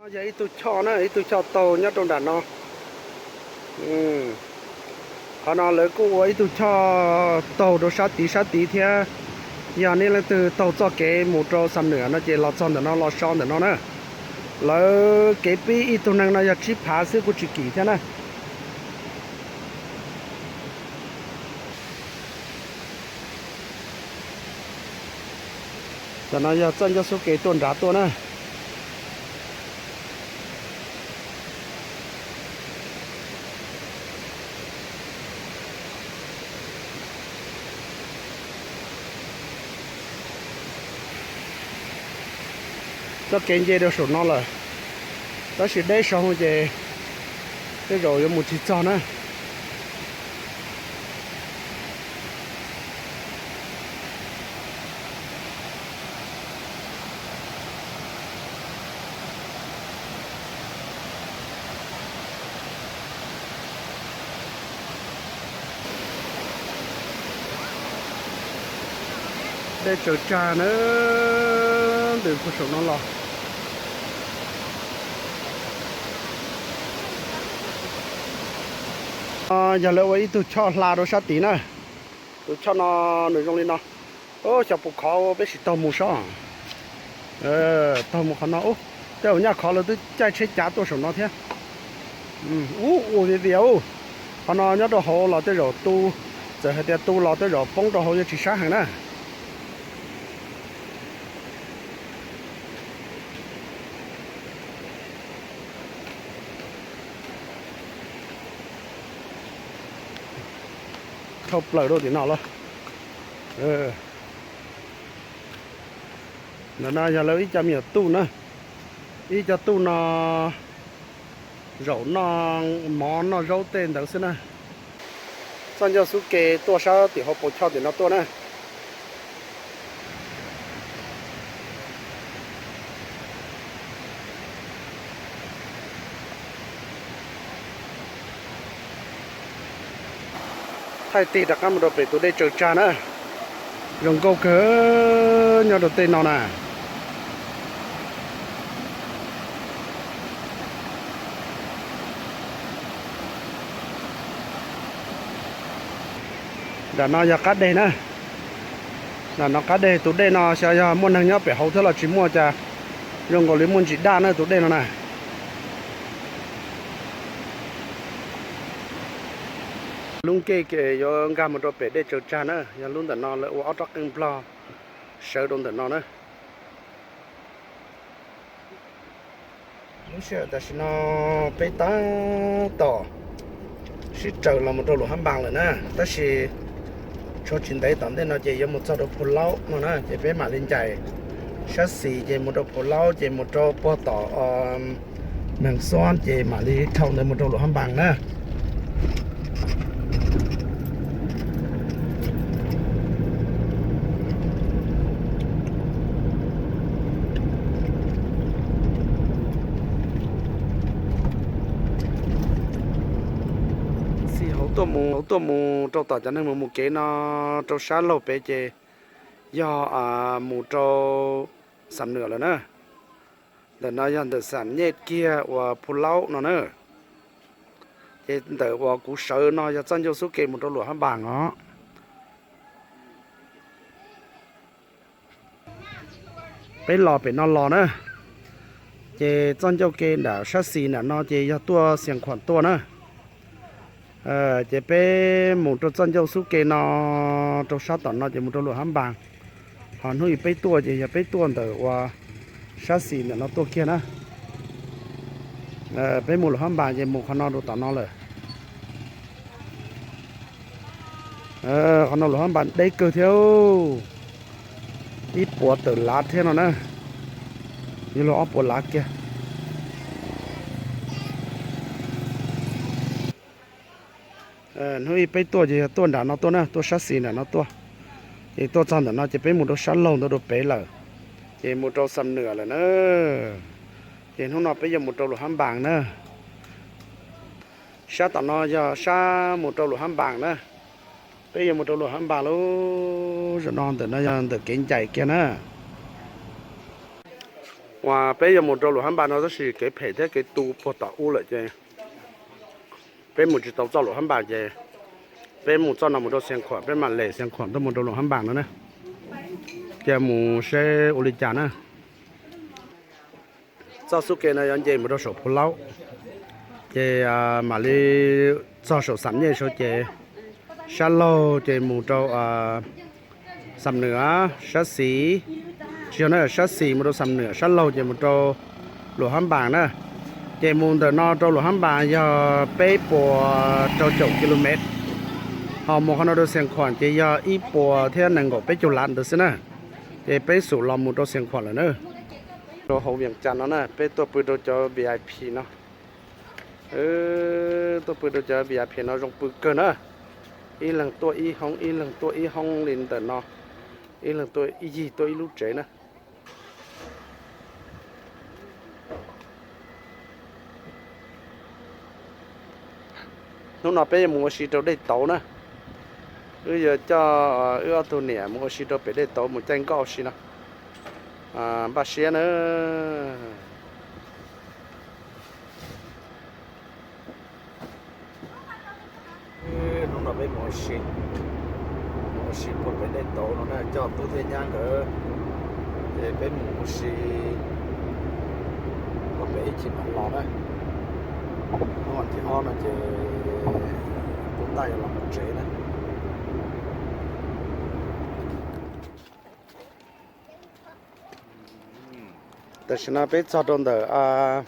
Yog ib tug choj na, ib tug choj taug nyob rau nram no. Qhov no lawv kuj ua ib tug choj taug rau sab tid sab tid thiab. Yog nej leej twg taug txoj kev mus rau Xam Nuam no ces los txog ntawm no los so ntawm no na. Lawv kev pib ib tug neeg no yog tsib phav xwb kuj tsis kim thiab na. Tam no yog txoj ncauj xub ke tuaj nrad tuaj na. Txoj kev nce rau saum no lawm, tab sis deb saud ces tej zaum yuav mus tsis txog na. Dej tsaws tsag na, ntws puag saum no los. Yog lawv ua ib tug choj hla rau sab tid na. Tus choj no nws zoo li no. Xyov puas khov, peb sim taug mus sob. Taug mus qhov no, tej zaum nyaj khov lawv twb caij tsheb cav tuaj saum no thiab. Ub, ua vias vias ub. Qhov no nyob rau hauv los tej zaum tu, txawm hais tias tu los tej zaum poob rau hauv yuav tsis sab heev na. Dhau plaws rau tim no lawm. Ntawm no yog lawv ib co me nyuam tuj na. Ib co tuj no zaum noj mov noj zaub tej ntawd xwb na. Txoj ncauj xub ke tuaj sab tim hauv paus choj tim no tuaj na. Thaij tig rov qab mus rau pem tus dej tsaws tsag na. Zoo nkauj kawg nyob rau tej no na. Nram no yog qab deg na. Nram no qab deg, tus dej no xyov yog muaj neeg nyob pem hauv thiab los tsis muaj cas, zoo nkaus li muaj ntsis daj na tus dej no na. Lub ncej ke yuav nkag mus rau pem dej tsaws tsag na, yog lub ntawm no lawv ua ob rab qeej nplog sawv rau ntawm no na. Lub sij hawm tam sim no peb tab tom sib raws los mus rau Luam Hab Npaas lawm na, tab sis tshuav tsis ntev tom ntej no ces yuav mus txog rau Phu Laub no na, ces peb mam li ncaim sab xis ces mus rau Phu Laub ces mus rau puag tom Mees Xuab ces mam li dhau ntawd mus rau Luam Hab Npaas na. Xis hauv tuaj mus, hauv tuaj mus rau tom cov neeg mus mus kev no rau sab laug pem ces yog mus rau Xam Nuam lawm na. Ntawm no yog ntawm Xam Nyej kiag uas Phu Laub no na. Ces ntawm uas kuv sawv no yog txoj ncauj xub ke mus rau Luam Hab Npaas os. Peb los pem no los na, ces txoj ncauj ke nram sab xis nram no ces yog tuaj Xias Khuam tuaj na. Ces peb mus rau txoj ncauj xub ke no, rau sab tom no ces mus rau Luam Hab Npaas. Ho hnub ib peb tuaj ces yog peb tuaj ntawm uas sab xis ntawm no tuaj kiag na. Peb mus Luam Hab Npaas ces mus qhov no rau tom no lawm. Qhov no Luam Hab Npaas deb kawg thiab, ib puas tawm lav thiab no na, yuav luag ob puas lav kiag. Hnub ib peb tuaj ces yog tuaj nram no tuaj na, tuaj sab xis nram no tuaj. Ces tuaj txog ntawm no ces peb mus rau sab laug ntawd rau pem lawm, ces mus rau Xam Nuam lawm na. Ces hnub no peb yuav mus rau Luam Hab Npaas na. Sab tom no yog sab mus rau Luam Hab Npaas na. Peb yuav mus rau Luam Hab Npaas lub zos no, ntawm no yog ntawm kev ncaim kiag na. Uas peb yuav mus rau Luam Hab Npas no tab sis kev phem thiab kev tu puag tom ub lawm ces peb mus tsis tau txoj Luam Hab Npas ces peb mus txoj no mus rau Xiav Khuam, peb mam lem Xiav Khuam tuaj mus rau Luam Hab Npas no na. Ces mus seb ua li cas na. Txoj xub ke no yuav nce mus rau saum Phu Laub, ces mam li txog saum Xam Nyej sau ces sab laug ces mus rau Xam Nwm sab xis, tsis yog na, sab xis mus rau Xam Nwm, sab laug ces mus rau Luam Hab Npas na. Ces mus ntawm no rau Luam Hab Npas yog peb puas rau caum ki lo mev, ho mus qhov no rau Xiav Khuam ces yog ib puas thiab nees nkaum peb caug lav ntawd xwb na. Ces peb xub los mus rau Xiav Khuam lawm na. Rau hauv Vias Cas no na, peb tuaj pw rau cov V I P no. Tuaj pw rau cov V I P no zoo pw kawg na. Ib leeg tuaj ib hoob, ib leeg tuaj ib hoob li ntawm no, ib leeg tuaj ib yig tuaj ib lub tsev na. Hnub no peb yuav mus ua si rau Dej Tauv na. Wb yuav coj wb ob tug niam mus ua si rau pem Dej Tauv mus caij nkoj ua si no. Npaj siab na. Hnub no peb mus ua si, mus ua si puag pem Dej Tauv no na, coj tub thiab nyab nkawd, ces peb mus ua si puag pem ib chim mam los na. Hnub vas thib ob no ces tub ntaj yuav los mus tsev na. Tam sim no peb txog rau ntawm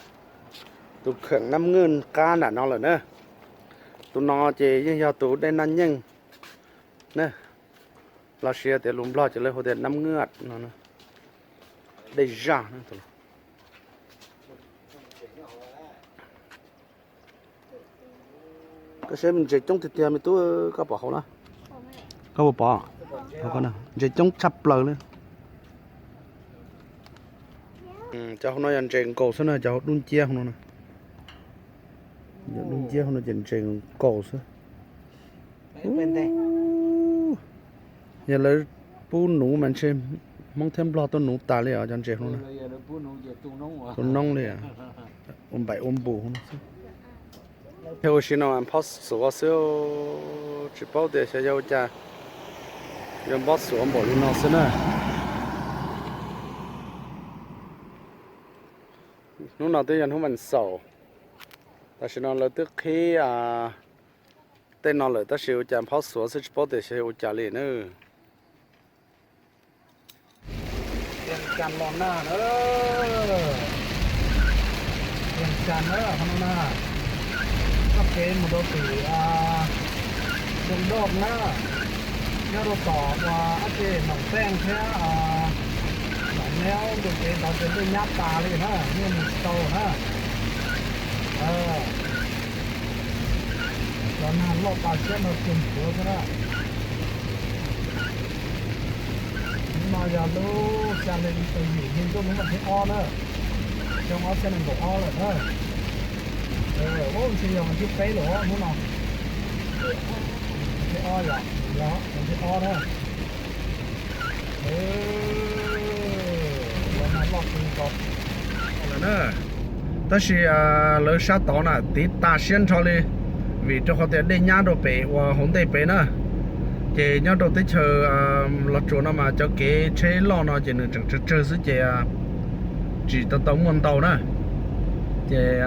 tus kheem Nab Nwj qab nram no lawm na. Tus no ces yeej yog tus dej Naj Nyeej na, los sis tias lus Nplog ces lawv hu tias Nab Nwj no, dej zaj. Koj saib ntses coob tiag tiag me tub, koj pom hauv na? Koj puas pom? Ntses coob tshaj plaws li. Cov hauv no yog ntses nkaus xwb na, cov hauv dub nciab hauv no na. Dub nciab hauv no ces ntses nkaus xwb. Yog lawv pub nuv mas ntshe Hmoob thiab Nplog tuaj nuv tas li os cov ntses hauv no. Tu noob li, ua npaim ua npus hauv no xwb. Thiab ua si no phob xuav xwb, tsis paub tias xyov yog ua cas yuav phob xuav npaum li no xwb na. Hnub no twb yog hnub vas xaum, tam sim no lawv twb qhib tej no lawm tab sis ua cas phob xuav xwb tsis paub tias xyov yog ua cas li na. Tias cas los na, tias cas na qhov no na, txoj kev mus rau tim Xyooj Doj na, nyob rau tom uas ab tsi Noom Peej thiab Noom Neub ntug kev tod ces dej nyab tas li na, yeej mus tsis tau na. Los nag loj tas siab nrho cuag ntsuav xwb na. Hnub no yog lub xya hli tus yim hli ntuj lub vas thib ob na, xyoo ob txhiab nees nkaum ob lawm na. Ub, ntshe yog vas thib peb lawm hnub no. Vas thib ob yom, yog vas thib ob na. Los nag loj kawg nkaus lawm na. Tab sis lawv sab tod na tiv tas siab nrho li, vim rau qhov tias dej nyab rau pem uas hauv ntej pem na. Ces nyob rau teb chaws Los Tsuas no mas cov kev tsheb loj no ces nws tseem tsawg tsawg xwb ces tsis tau tau muaj ntau na. Ces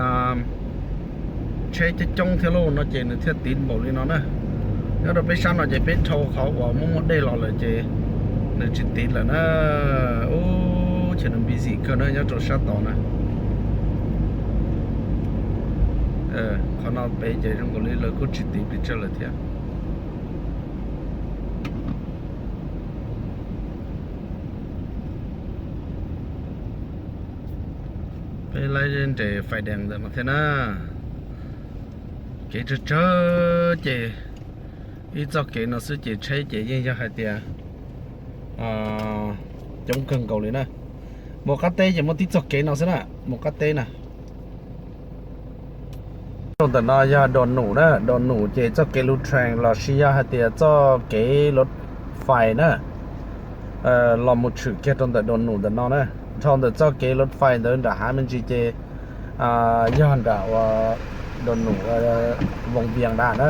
tsheb coob coob thiab lauj no ces nws thiaj tiv npaum li no na. Nyob rau peb sab no ces peb dhau qhov uas muaj muaj dej los lawm ces nws tsis tiv lawm na. Ub, ces nws busy kawg na nyob rau sab tod na. Qhov no pem ces zoo nkaus li lawv kuj tsis tiv pes tsawg lawm thiab. Peb laib nres fais dees ntawm no thiab na. Kev tsawg tsawg ces ib txoj kev no xwb ces tsheb ces yeej yog hais tias coob kawg nkaus li na. Mus qab teb ces muaj tib txoj kev no xwb na, mus qab teb na. Rau ntawm no yog Dua Num na, Dua Num ces txoj kev lub train los sis yog hais tias txoj kev lub fais na, los mus tshwm kiag rau ntawm Dua Num ntawm no na. Dhau ntawm txoj kev lub fais ntawd nram hav me ntsis ces yog nram ua do num voos vias nrad na.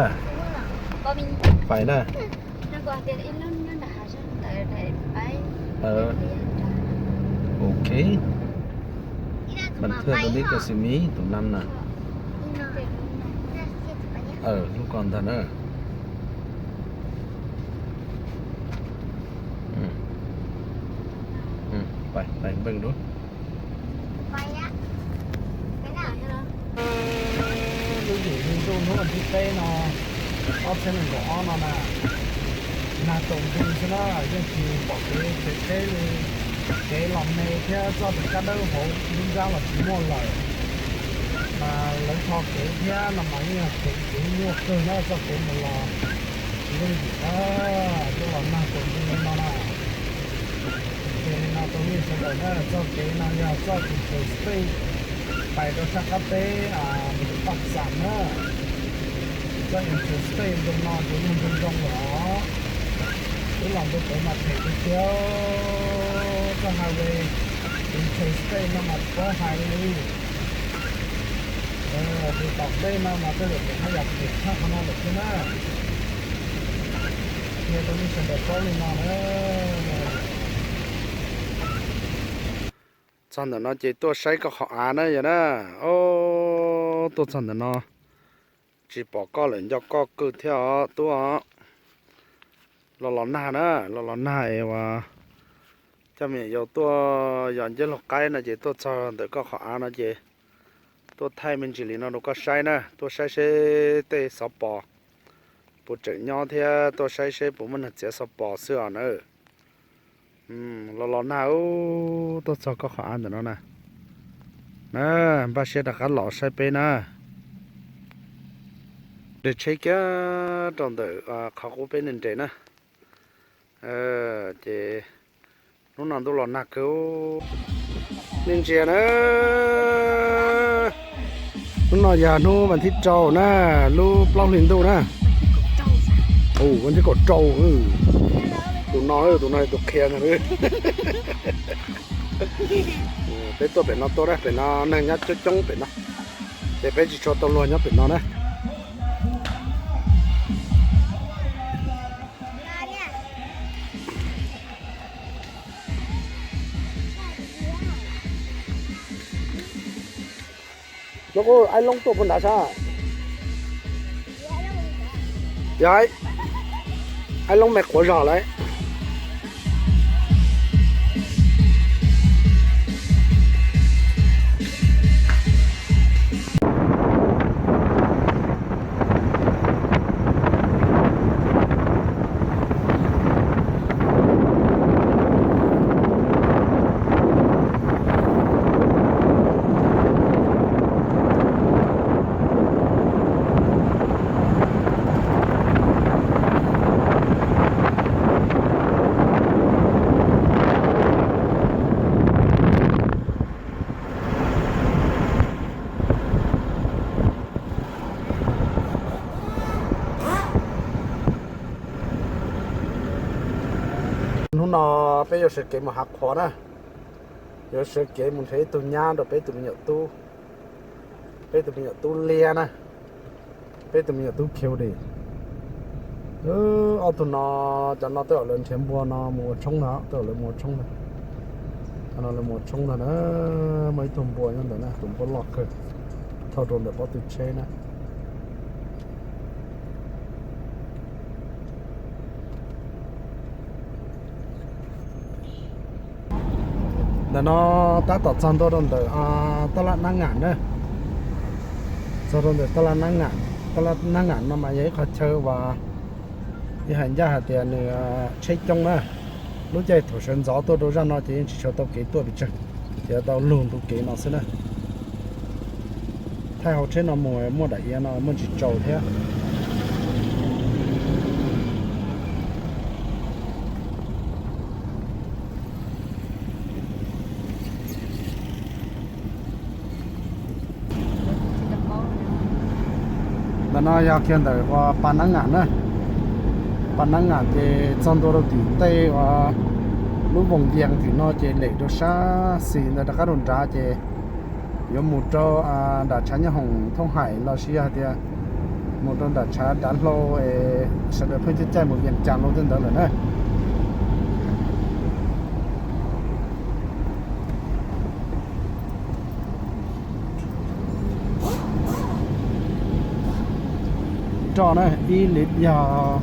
Fais na. Ok. Bạn Thưa tôi biết cái sự Mỹ tụi năm nè. Ờ, lub ko ntag na. Pais, pais npeej dua. Lub yim hli ntuj hnub vas thib peb no, ob txhiab nees nkaum ob no na, nag tsaus nti xwb na, yeej tsis pom kev, kev tsheb li, kev los me thiab txoj kev kab dawb hauv lub nrab los tsis muaj lawm. Mas lawv tho kev thiab no mas yeej yog kev, kev nyuaj kawg na, txoj kev mus los tsis yooj yim na, twb los nag tsaus nti li no na. Ces li no rau nej sawv daws na, txoj kev no yog txoj interstate pais rau sab qab teb Paj Xam na. Txoj interstate ntawm no ces yog ntoo ntoo lawm os. Twb los ntu pem mas phem tiag tiag, txoj highway interstate no mas tsis paub hais li. Tus tom ntej no mas tej zaum pem haj yam phem tshaj qhov no lawm thiab na. Qhia rau nej sawv daws paub li no na. Txog ntawm no ces tuaj saib koj qhov av na yog na. Ob, tuaj txog ntawm no tsis pom koj lawm, nco koj kawg thiab os tub os. Los los nag na, los los nag es uas coj me nyuam yaus tuaj yos nceb laug qaib no ces tuaj txog ntawm koj qhov av no ces tuaj thaij me ntsis li no rau koj saib na, tuaj saib seb tej xov pos puas tseem nyob thiab tuaj saib seb puas muaj neeg txiav xov pos xwb os na. Los los nag, tuaj txog koj qhov av ntawm no na. Na, npaj siab rov qab los saib peb na. Nres tsheb kiag rau ntawm qhov qub peb nres nres na. Ces hnub no ntuj los nag kawg. Nej ntsia na, hnub no yog hnub vas thib rau na, lub plaub hli ntuj na. Vas thib kaum rau. Tus no, tus no tus qhia no. Peb tuaj pem no tuaj na, pem no neeg nyob coob coob pem no, ces peb tsis tshua tau luag nyob pem no na. Lub aib loob tuaj puag nrad sab. Yog, aib loob me quav zog lawm. Hnub no peb yuav sawv kev mus hav qhuav na, yuav sawv kev mus nrhiav ib tug nyab rau peb tus me nyuam tub, peb tus me nyuam tub liab na, peb tus me nyuam tub Cutie. Ob tug no, cov no tej zaum lawv nrhiav npua no mus ua tshoob na, tej zaum lawv mus ua tshoob na. Cov no lawv mus ua tshoob ntag na, muaj ib tug npua nyob ntawd na, tus npua loj kawg, thauj rau ntawm pob tw tsheb na. Ntawm no tab tom txog ntua rau ntawm taj laj Nab Ngam na. Txog rau ntawm taj laj Nab Ngam, taj laj Nab Ngam no mas yog ib qhov chaw uas ib hais ncaj hais tias nws tsheb coob na. Lub caij thaum sawv ntxov tuaj rau zaj no ces yeej tsis tshua tau kev tuaj pes tsawg, ces tau lug ntu kev no xwb na. Thaij hauv tsheb no mus muaj daim iav no muaj ntsis tsaus thiab. Ntawm no yog kiag ntawm uas Pas Nab Ngam na. Pas Nab Ngam ces txog ntua rau tim tej uas Lub voos vias tim no ces lem rau sab xis ntawd rov qab rau nrad ces yuav mus rau nram tshav nyob hoom thooj hais los sis yog hais tias mus rau nram tshav dav hlau es sawv daws pheej caij caij mus Vias Cas los tej ntawd lawm na. Roj na, ib lis yog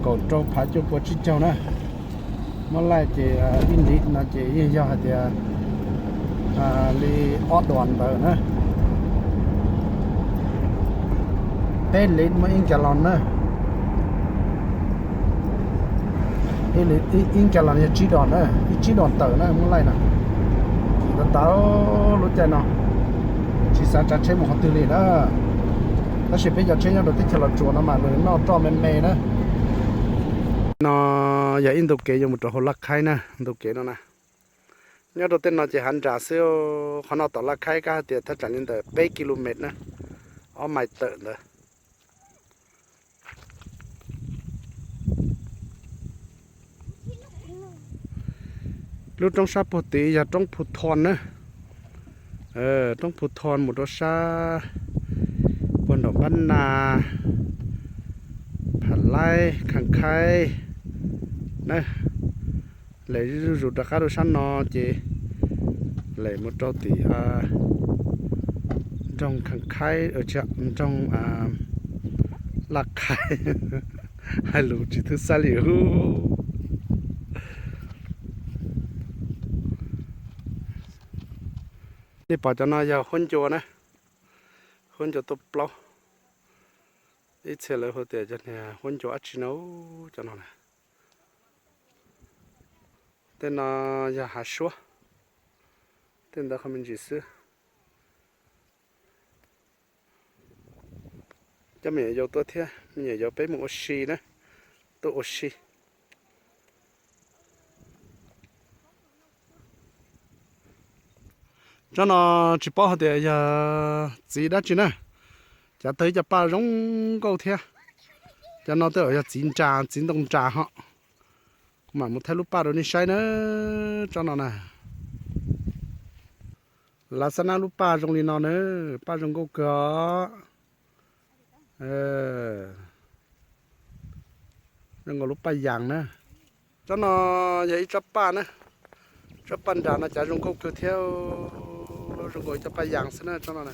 kaum rau phav cuaj pua tsib caug na. Muab laij ces ib lis no ces yeej yog hais tias li ob duas ntawd na. Peb lis muaj ib kas los na. Ib kas los yog tsib dos na, ib tsib dos tawm na muab laij na. Kim tau tau lub caij no tsis xav tsav tsheb mus qhov twg li na. Tab sis peb cov tsheb nyob rau teb chaws Los Tsuas no mas nws noj roj me me na. No yog ib ntu kev yuav mus rau hauv Laj Khaib na, ntu kev no na. Nyob rau tej no ces hav nras xwb, qhov no tom Laj Khaib kab hais tias thaj tsam li ntawm peb ki lu mev na, ob mais tawm ntawd. Lub roob sab puag tid yog roob Phu Thon na. Roob Phu Thon mus rau sab puag nraum Npab Nas, Pham Laib, Khas Khaib na. Lem zuj zus rov qab rau sab no ces lem mus rau tim nroog Khas Khaib, nroog Laj Khaib. Hais lus tsis thwj xav li. Nej pom cov no yog huab ncua na, huab ncua tuaj plaub. Ib txhia lawv hu tias cov niag huab ncua dab tsi no, cov no na. Tej no yog hav suab, tej ntawd qhov me ntsis xwb. Coj me nyuam yaus tuaj thiab, me nyuam yaus peb mus ua si na, tuaj ua si. Tsob no tsis paub hais tias yog txiv dab tsi na, cav tawg ib co paj zoo nkauj thiab. Cov no twb yog txiv nras, txiv ntoo nras ho. Kuv mam mus thaij lub paj rau nej saib na, tsob no na. Lav xab nab lub paj zoo li no na, paj zoo nkauj kawg os. Zoo nkaus lub paj yas na. Tsob no yog ib tsob paj na, tsob paj nras no cav zoo nkauj kawg thiab, zoo nkaus ib tsob paj yas xwb na tsob no na.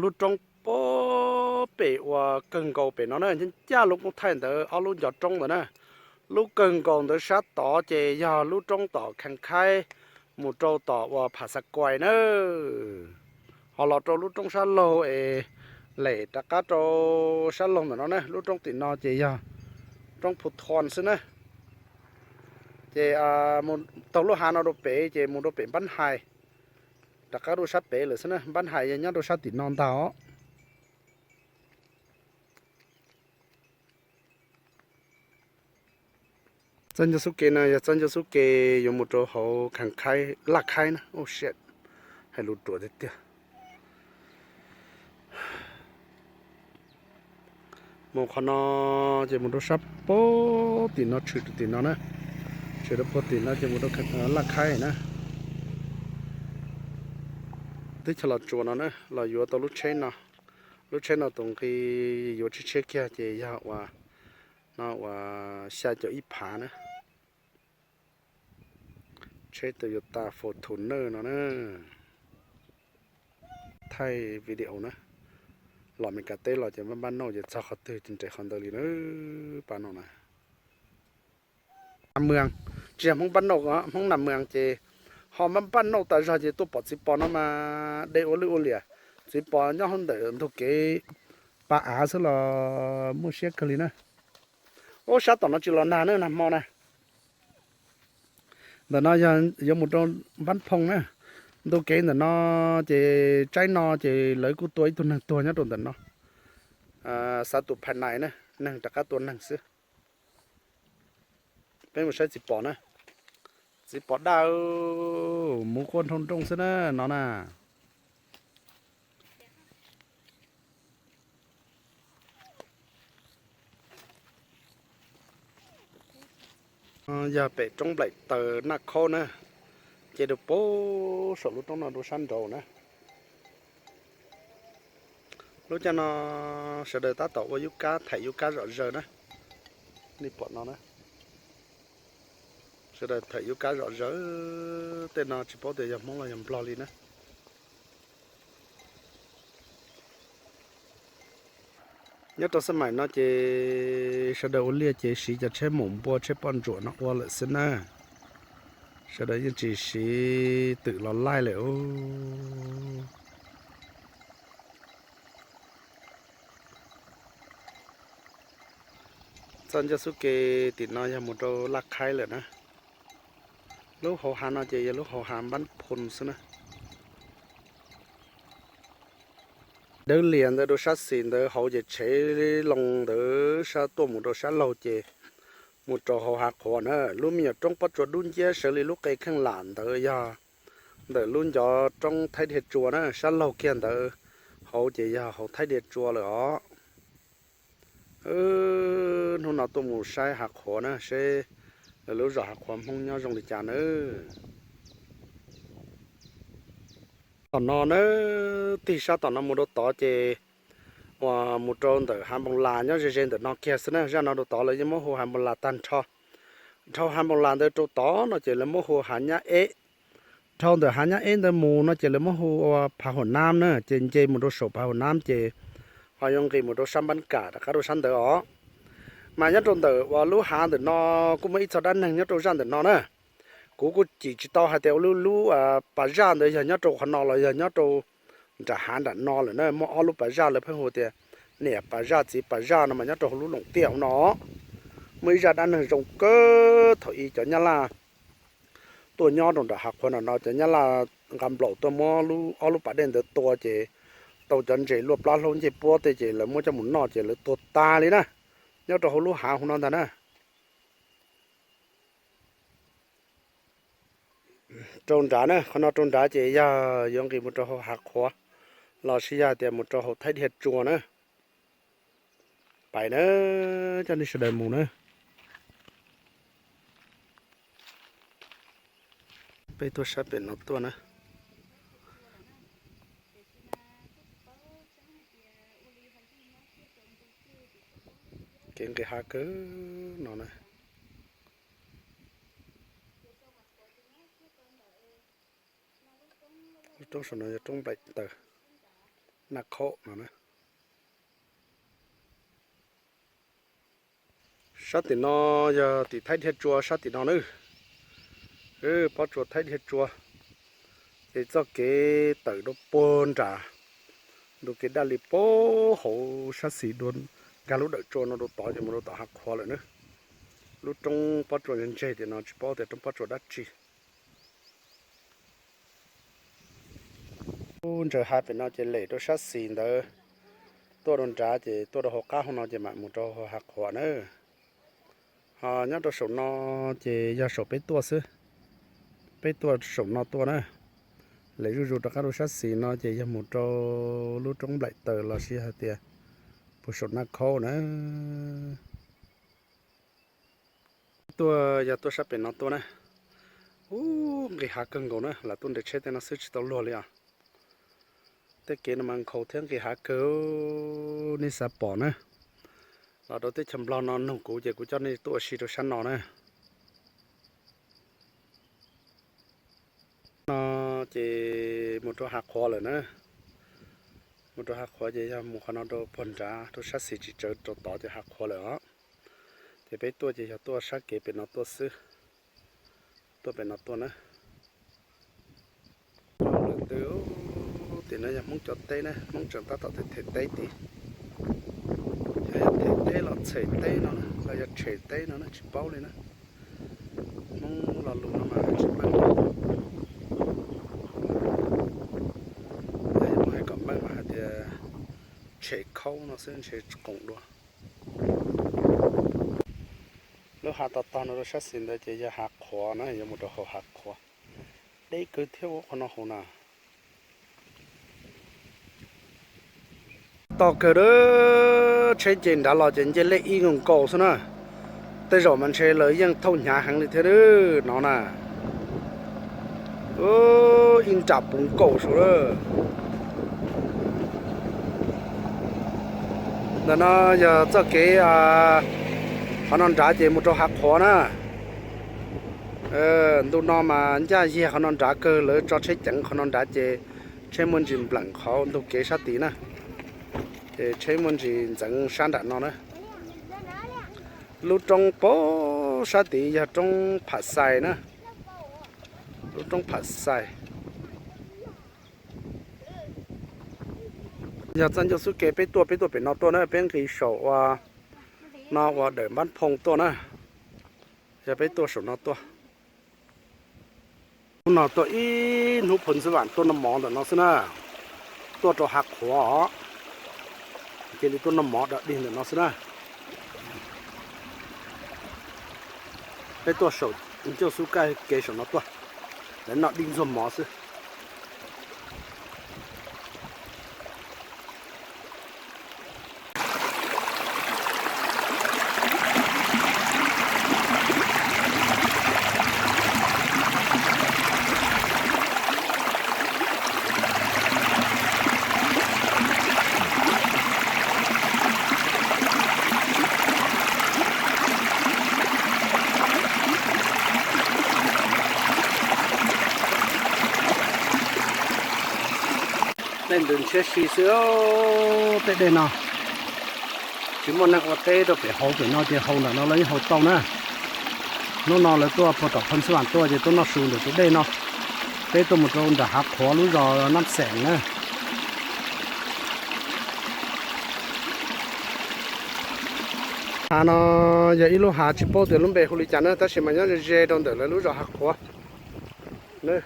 Lub roob puag pem uas kawg nkaus pem no na, ncaj ncaj lub koob thaij ntawd ob lub ncov roob ntawd na. Lub kawg nkaus ntawd sab tod ces yog lub roob tom Khas Khaib mus rau tom uas Pham Xav Kuais na. Ho los rau lub roob sab laug es lem rov qab rau sab laug ntawm no na, lub roob tim no ces yog roob Phu Thon xwb na. Ces taug lub hav no rau pem ces mus rau pem Npab Hais, rov qab rau sab pem lawm xwb na. Npab Hais yog nyob rau sab tim no ntag os. Txoj ncauj xub ke no yog txoj ncauj xub ke yuav mus rau hauv Khas Khaib, Laj Khaib na. Hais lus ruam tiag tiag. Mus qhov no ces mus rau sab puag tim no, tshwm rau tim no na, tshwm rau puag tim no ces mus rau Laj Khaib na. Teb chaws Los Tsuas no na los yuav tau lub tsheb no. Lub tsheb no tus nqi yuav tsheb tsheb kiag ces yog uas no uas xya caum ib phav na. Tsheb Toyota Fortuner no na. Thaij video na. Los Meskas teb los ces npaj npaj nauj ces txog qhov twg ces nres qhov ntawd li na. Pab no na. Nas Mwas, tsis yog Hmoob Npab Nauj, Hmoob Nas Mwas ces ho npaj npaj nauj tas zog ces tuaj pom txiv pos no mas de ua lwj ua liam. Txiv pos nyob hauv ntawm ntug kev pa av xwb los muaj siab kawg li na. Ub, sab tom no tsis los nag na, nag hmo na. Ntawm no yog yuav mus rau Npab Phoo na. Ntu kev ntawm no ces tsaib no ces lawv kuj tua ib tug neeg tuag nyob rau ntawm no. Xav tus phaj nais na, neeg rov qab tua neeg xwb. Peb mus saib txiv pos na. Txiv pos daj, muv quaj nroo nroo xwb na no na. Yog pem roob Nplaim Taws Naj Khaub na, ces rau pem saum lub roob no rau sab nraud na. Lub caij no sawv daws tab tom ua yub kab, thaim yub kab zom zaws na. Nej pom no na, sawv daws thaim yub kab zom zaws. Tej no tsis paub tias yog Hmoob los yog Nplog li na. Nyob rau xab maim no ces sawv daws ua liaj ces siv cov tsheb maum npua tsheb poj ntsuam no ua lawm xwb na. Sawv daws yeej tsis siv twm los laij lawm. Txoj ncauj xub ke tim no yog mus rau Laj Khaib lawm na. Lub hauv hav no ces yog lub hauv hav Npab Phoo xwb na. Dawb lias ntawd rau sab xis ntawd, hauv ces tshev loo ntawd sab tuaj mus rau sab laug ces mus rau hauv hav qhuav na. Lub me nyuam roob pob tsuas dub nciab sawv li lub qe kheej lam ntawd yog ntawm lub ncov roob Thaib Dhia Tsua na, sab laug kiag ntawd hauv ces yog hauv Thaib Dhia Tsua lawm os. Hnub no tuaj mus saib hav qhuav na, seb lawv lub zos hav qhuav Hmoob nyob zoo li cas nawb. Tom no na, tig sab tom no mus rau tod ces uas mus rau ntawm hav Npoos Las nyob ze ze ntawm no kiag xwb na. Zaj no rau tod lawv yeej muab hu hav Npoos Las tag nrho. Dhau hav Npoos Las ntawd rau tod no ces lawv muab hu hav Nyab Eb. Dhau ntawm hav Nyab Eb ntawd mus no ces lawv muab hu ua Phav Huam Nab na, ces nce mus rau saum Phav Huam Nab ces ho yuav nqis mus rau sab Npab Kam rov qab rau sab ntawd os. Mas nyob rau ntawm uas lub hav ntawm no kuj muaj ib txog dab neeg nyob rau zaj ntawm no na. Kuv kuj cim tsis tau hais tias ua lub lub pas zaj ntawd yog nyob rau qhov no los yog nyob rau nram hav nram no lawm na. Muaj ob lub pas zaj lawv pheej hu tias niam pas zaj txiv pas zaj no mas nyob rau hauv lub loom tiaj hauv no. Muaj ib zaj dab neeg zoo kawg thaum ub cov Nyab Laj tuaj nyob rau nram hav qhuav no no, cov Nyab Laj nqa nplaum tuaj muab ob lub pas dej ntawd tua ces tau cov ntses luaj plab hlaub ncej puab tej ces lawv muab coj mus noj ces lawv tuag tag li na. Nyob rau hauv lub hav hauv no ntag na. Rau nrad na, qhov no rau nrad ces yog yuav nqis mus rau hauv hav qhuav los sis yog hais tias mus rau hauv Thaib Dhia Tsua na. Pais na, coj nej sawv daws mus na. Peb tuaj sab pem no tuaj na. Kev nqis hav kawg no na. Lub roob saum no yog roob Nplaim Taws Naj Khaub no na. Sab tim no yog tim Thaib Dhia Tsua sab tim no na. Pob tsuas Thaib Dhia Tsua. Ces txoj kev tawm rau puag nram ntu kev daj li puag hauv sab xis dua, nkag lub dawm tsua no rau tod ces mus rau tom hav qhuav lawm na. Lub roob pob tsuas ntseg tim no tsis paub tias roob pob tsuas dab tsi. Ub, ntsaws hav pem no ces lem rau sab xis ntawd, tuaj rau nrad ces tuaj rau hauv qab hauv no ces mam mus rau hav qhuav na. Ho nyob rau saum no ces yog saum peb tuaj xwb, peb tuaj saum no tuaj na. Lem zuj zus rov qab rau sab xis no ces yog mus rau lub roob Nplaim Taws los sis hais tias puag saum Naj Khaub na. Tuaj yog tuaj sab pem no tuaj na. Ub, nqis hav kawg nkaus na, lam tuaj nres tsheb tej no xwb tsis tau luag li os. Tej kev no mas nkhaus thiab nqis hav kawg, nej xav pom na. Los rau teb chaws Nplog no nug kuv ces kuv coj nej tuaj ua si rau sab no na. No ces mus rau hav qhuav lawm na. Mus rau hav qhuav ces yog mus qhov no rau puag nrad rau sab xis tsis tsawv rau tod ces hav qhuav lawm os. Ces peb tuaj ces yog tuaj sab kev pem no tuaj xwb. Tuaj pem no tuaj na. Lwm tus, tim no yog Hmoob cov teb na, Hmoob tseem tab tom them teb tid. Yog them teb los txhem teb no los yog tshem teb no na tsis paub li na. Hmoob lo lus no mas hais tsis meej. Yog yuav muab hais kom meej mas hais tias tshem khaub no xwb ntshe tsis qoom dua. Lub hav tog tog no rau sab xis ntawd ces yog hav qhuav na, yuav mus rau hauv hav qhuav. Deb kawg thiab ub qhov no hauv na. Tog kawg, tsheb nce nrad los ces nce lej ib nkaus nkaus xwb na. Tej zaum mas ntshe lawv yeej thauj hnyav heev li thiab no na. Ib nram puv nkaus saud lawm. Ntawm no yog txoj kev qhov no nrad ces mus rau Hav Qhuav na. Ntu no mas ncaj yag qhov no nrad kawg, lawv tso tsheb ceev qhov no nrad ces tsheb muaj ntsis npleem qhov ntug kev sab tid na. Ces tsheb muaj ntsis ntxeev sab nram no na. Lub roob pem sab tid yog roob Pham Xais na. Lub roob Pham Xais. Yog txoj ncauj xub ke peb tuaj, peb tuaj pem no tuaj na, peb nqis saum ua no ua dawm Npab Phoo tuaj na. Yog peb tuaj saum no tuaj. Hnub no tuaj ib hnub phoo xwb vam tuaj noj mov ntawm no xwb na. Tuaj rau Hav Qhuav os. Cia li tuaj noj mov dog dig ntawm no xwb na. Peb tuaj saum ncauj xub ke saum no tuaj. Lawv noj dib ntxuag mov xwb. Tej ntws ntshiab si xwb, tej dej no. Tsis muaj neeg ua teb rau pem hauv pem no ces hau ntawm no lawv yeej hau tau na. Hnub no lawv tuaj puag tom phoo xwb vam tuaj ces tuaj noj su ntawm tus dej no. Peb tuaj mus rau nram Hav Qhuav lub zos Nab Xeem na. Hav no yog ib lub hav tsis paub tias lub npe hu li cas na, tab sis mas nyob ze ze rau ntawm lawv lub zos Hav Qhuav na.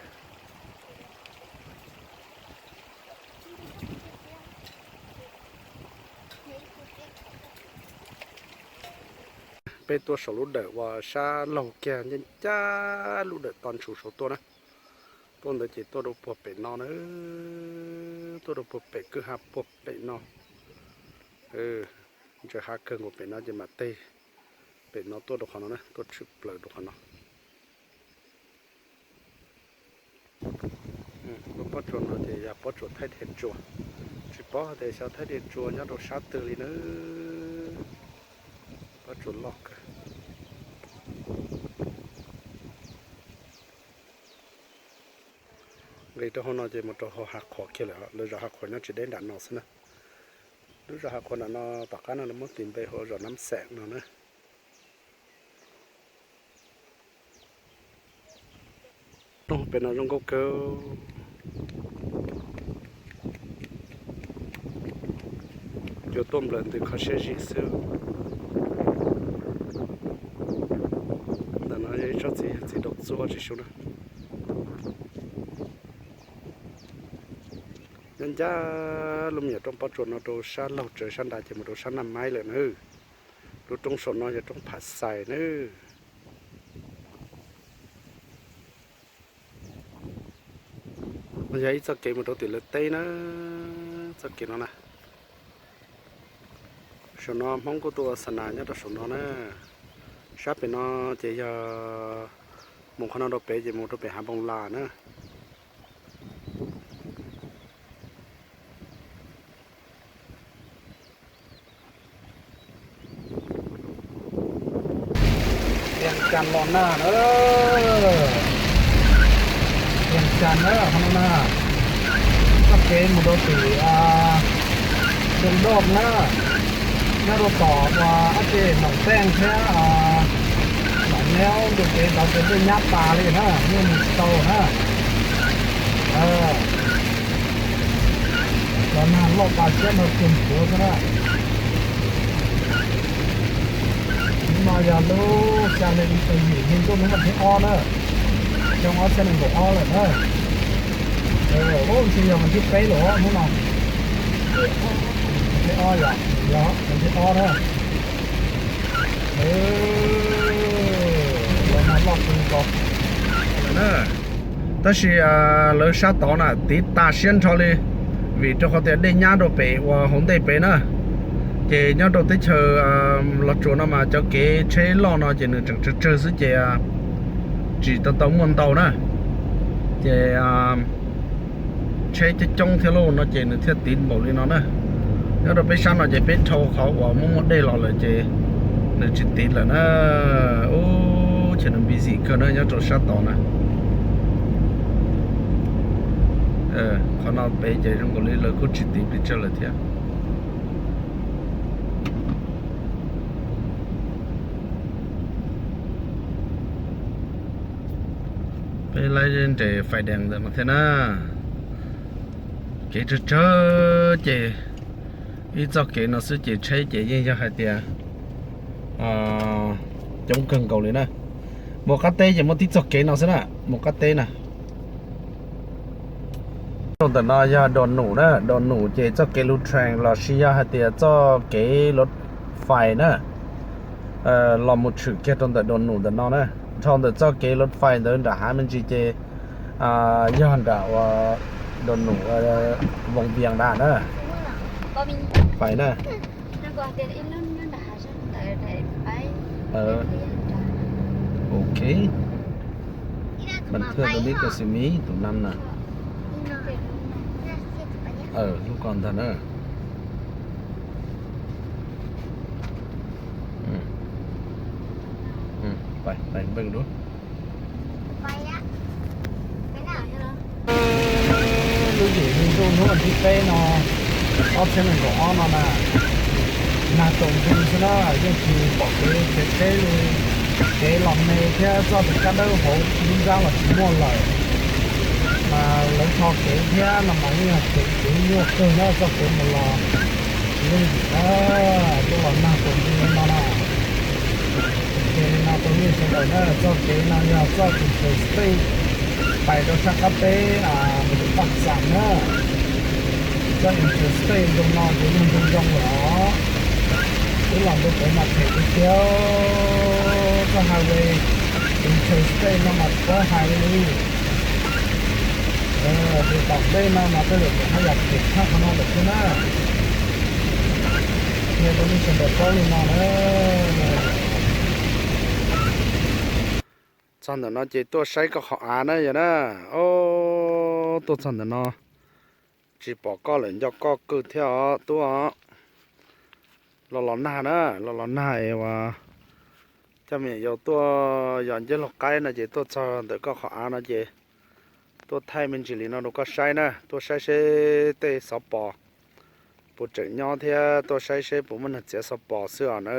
Peb tuaj saum lub dawm uas sab laug kiag ncaj ncaj lub dawm to ntshus saud tuaj na. Tuaj ntawd ces tuaj rau puag pem no na, tuaj rau puag pem kwj ha puag pem no. Ntsaws hav kawg nkaus pem no ces mam teg pem no tuaj rau qhov no na, tuaj tshwm plaws rau qhov no. Lub pob tsuas no ces yog pob tsuas thaij dhia tsua. Tsis paub hais tias xyov thaij dhia tsua nyob rau sab twg li na. Pob tsuas loj kawg. Nqis rau hauv no ces mus rau hauv Hav Qhuav kiag lawm, lawv zos Hav Qhuav nyob tsis deb nram no xwb na. Lub zos Hav Qhuav nram no tom qab no lawv muab tis npe hu ua zos Nab Xeem no na. Pem no zoo nkauj kawg. Cua tuaj nplawm ntws kho siab zim xwb. Ntawm no yog ib tsob txiv, txiv daus txua tsis su na. Nyob ncaj lub me nyuam roob pob tsuas no rau sab laug tsaws sab nrad ces mus rau sab Naj Maib lawm na. Lub roob saum no yog roob Phav Xais na. Yog ib txoj kev mus rau tim lawv teb na, txoj kev no na. Saum no Hmoob kuj tuaj ua xa nas nyob rau saum no na. Sab pem no ces yog mus qhov no rau pem ces mus rau pem Hav Npoo Las na. Tias cas los na, tias cas na, qhov no na, txoj kev mus rau tim Xeev Doj na, nyob rau tom ua ob txij Noom Teej thiab Noom Neeb ntug kev tod ces dej nyab tas li na, yeej mus tsis tau na. Los nag loj tas siab nrho cuag tsuav xwb na. Hnub no yog lub xya hli yim hli ntuj lub vas thib ob na, xyoo ob txhiab nees nkaum ob lawm na. Ub, ntshe yog vas thib peb lawm hnub no. Vas thib ob yom, yog vas thib ob na. Los nag loj kawg nkaus. Tab sis lawv sab tod na tiv tas siab nrho li, vim rau qhov tias dej nyab rau pem uas hauv ntej pem na. Ces nyob rau teb chaws Los Tsuas no mas cov kev tsheb loj no ces nws tseem tsawg tsawg xwb ces tsis tau tau muaj ntau na. Ces tsheb coob coob thiab lauj no ces nws thiaj tiv npaum li no na. Nyob rau peb sab no ces peb dhau qhov uas muaj muaj dej los lawm ces nws tsis tiv lawm na. Ub, ces nws busy kawg na nyob rau sab tod na. Qhov no pem ces zoo nkaus li lawv kuj tsis tiv pes tsawg lawm thiab. Peb laib nres fais dees ntawm no thiab na. Kev tsawg tsawg ces ib txoj kev no xwb ces tsheb ces yeej yog hais tias coob kawg nkaus li na. Mus qab teb ces muaj tib txoj kev no xwb na, mus qab teb na. Rau ntawm no yog Dua Num na, Dua Num ces txoj kev lub train lossis yog hais tias txoj kev lub fais na, los mus tshwm kiag rau ntawm Dua Num ntawm no na. Dhau ntawm txoj kev lub fais ntawd nram hav me ntsis ces yog nram uas Dua Num Voos Vias nram na. Fais na. Ok. Bình thường tôi biết cái siêu mí tụi năm nè. Ờ, lúc còn thần á. Ừ. Ừ, phải, phải, vâng đúng. Lub yim hli ntuj hnub vas thib peb no, ob txhiab nees nkaum ob no na, nag tau nti xwb na, yeej tsis pom kev tsheb li, kev los me thiab txoj kev kab dawb hauv lub zab los tsis muaj lawm. Mas lawv tho kev thiab no mas yeej yog kev nyuaj kawg na, txoj kev mus los yooj yim na, ntuj los nag tau nti no na. Ok, li no rau nej sawv daws na, txoj kev no yog txoj Interstate pais rau sab qab teb Paj Xam na. Txoj Interstate zoo no ces yog zoo zoo lawm os. Wb los ntu pem mas phem tiag tiag, txoj highway Interstate no mas tsis paub hais li. Tus tom ntej no mas tej zaum tseem haj yam phem tshaj qhov no lawm thiab na. Qhia rau nej sawv daws paub li no na. Txog ntawm no ces tuaj saib koj qhov av na yog na. Ob, tuaj txog ntawm no tsis pom koj lawm, nco koj kawg thiab os tub os. Los los nag na, los los nag es uas coj me nyuam yaus tuaj yos ncauj laug qaib no ces tuaj txog ntawm koj qhov av no ces tuaj thaij me ntsis li no rau koj saib na, tuaj saib seb tej xov pos puas tseem nyob thiab tuaj saib seb puas muaj neeg txiav xov pos xwb os na.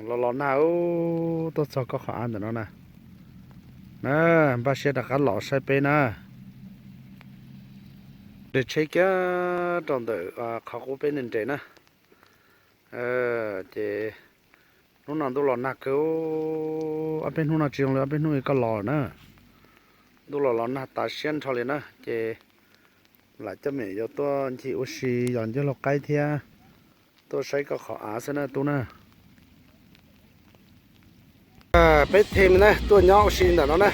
Los los nag, tuaj txog koj qhov av ntawm no na. Na, npaj siab rov qab los saib peb na. Nres tsheb kiag rau ntawm qhov qub peb nres na. Ces hnub no ntuj los nag kawg, ob peb hnub no tsis zoo li ob peb hnub koj los na. Ntuj los los nag tas siab nrho li na ces lam coj me nyuam yaus tuaj ncig ua si yos ncauj laug qaib thiab tuaj saib koj qhov av xwb na tub na. Peb them na tuaj nyob ua si ntawm no na,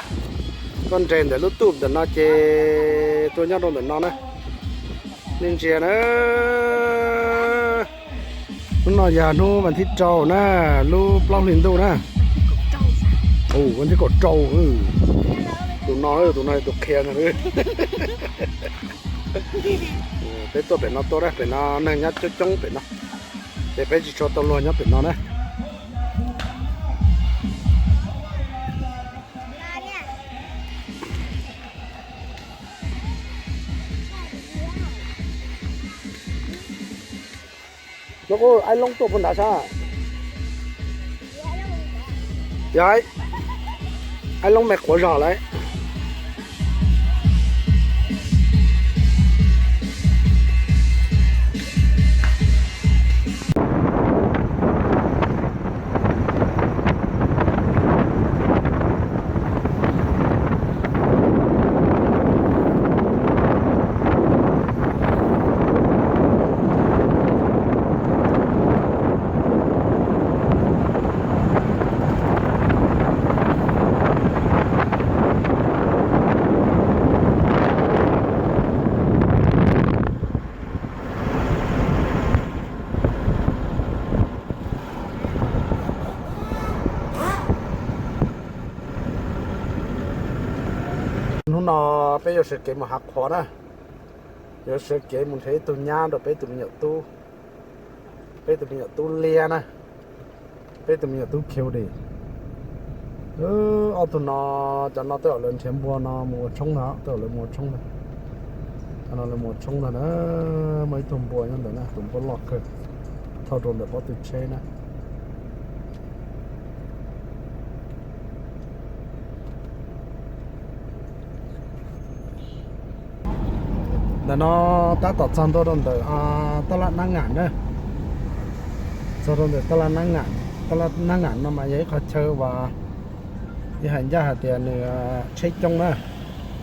tuaj nres ntawm lub tuj ntawm no ces tuaj nyob rau ntawm no na. Nej ntsia na, hnub no yog hnub vas thib rau na, lub plaub hli ntuj na. Vas thib kaum rau. Tus no, tus no tus qhia no. Peb tuaj pem no tuaj na, pem no neeg nyob coob coob pem no, ces peb tsis tshua tau luag nyob pem no na. Nó có ái lóng tuaj puag nrad sab. Yog, ái lóng me quav zog lawm. Peb yuav sawv kev mus Hav Qhuav na, yuav sawv kev mus nrhiav ib tug nyab rau peb tus me nyuam tub, peb tus me nyuam tub liab na, peb tus me nyuam tub Cutie. Ob tug no, cov no tej zaum lawv nrhiav npua no mus ua tshoob ntag, tej zaum lawv mus ua tshoob ntag. Cov no lawv mus ua tshoob ntag na, muaj ib tug npua nyob ntawd na, tus npua loj kawg, thauj rau ntawm pob tw tsheb na. Ntawm no tab tom txog ntua rau ntawm taj laj Nab Ngam na. Txog rau ntawm taj laj Nab Ngam no mas yog ib qhov chaw uas yog hais ncaj hais tias nws tsheb coob na.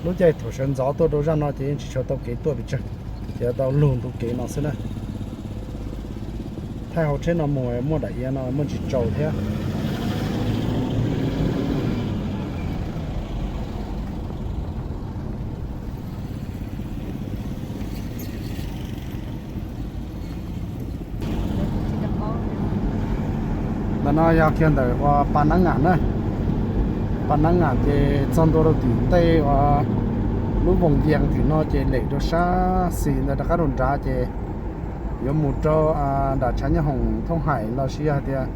Lub caij thaum sawv ntxov tuaj rau zaj no ces yeej tsis tshua tau kev tuaj pes tsawg, ces tau lug ntu kev no xwb na. Thaij hauv tsheb no mus muaj daim iav no muaj ntsis tsaus thiab. Ntawm no yog kiag ntawm uas Pas Nab Ngam na. Pas Nab Ngam ces txog ntua rau tim ntej uas lub voos Vias tim no ces lem rau sab xis ntawd rov qab rau nrad ces yuav mus rau nram tshav nyob hoom Thooj Haim los sis yog hais tias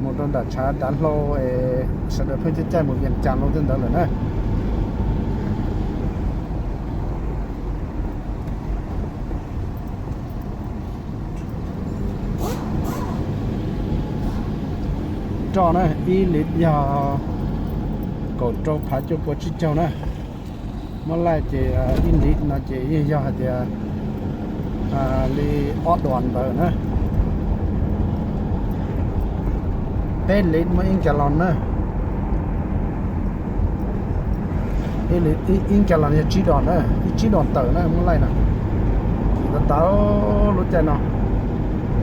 mus rau nram tshav Dav Hlau es sawv daws pheej caij caij mus Vias Cas los tej ntawd lawm na. Roj na, ib lis yog kaum rau phav cuaj pua tsib caug na. Muab laij ces ib lis no ces yeej yog hais tias li ob dos ntawd na. Peb lis muaj ib kas los na. Ib kas los yog tsib dos na, ib tsib dos tawm na muab laij na. Tau tau lub caij no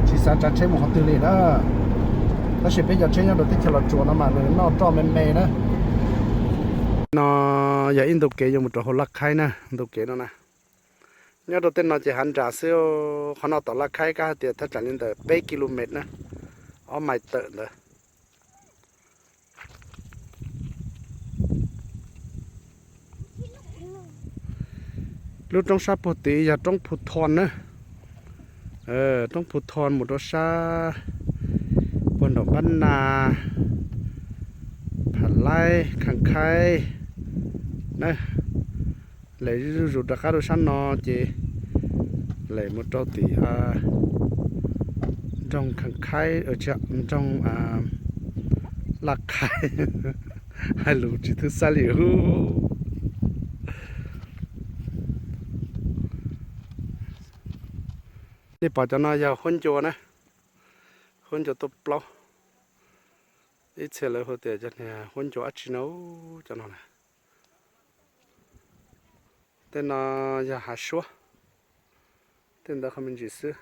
tsis xav tsav tsheb mus qhov twg li na. Tab sis peb cov tsheb nyob rau teb chaws Los Tsuas no mas nws noj roj me me na. No yog ib ntu kev yuav mus rau hauv Laj Khaib na, ntu kev no na. Nyob rau tej no ces hav nras xwb, qhov no tom Laj Khaib kab hais tias thaj tsam li ntawm peb ki lu mev na, ob mais tawm ntawd. Lub roob sab puag tid yog roob Phu Thon na. Roob Phu Thon mus rau sab puag nraum Npab Nas, Pham Laib, Khas Khaib na. Lem zuj zus rov qab rau sab no ces lem mus rau tim nroog Khas Khaib, nroog Laj Khaib. Hais lus tsis thwb xab li. Nej pom cov no yog huab ncua na, huab ncua tuaj plaub. Ib txhia lawv hu tias cov niag huab ncua dab tsi no, cov no na. Tej no yog hav suab, tej ntawd qhov me ntsis xwb.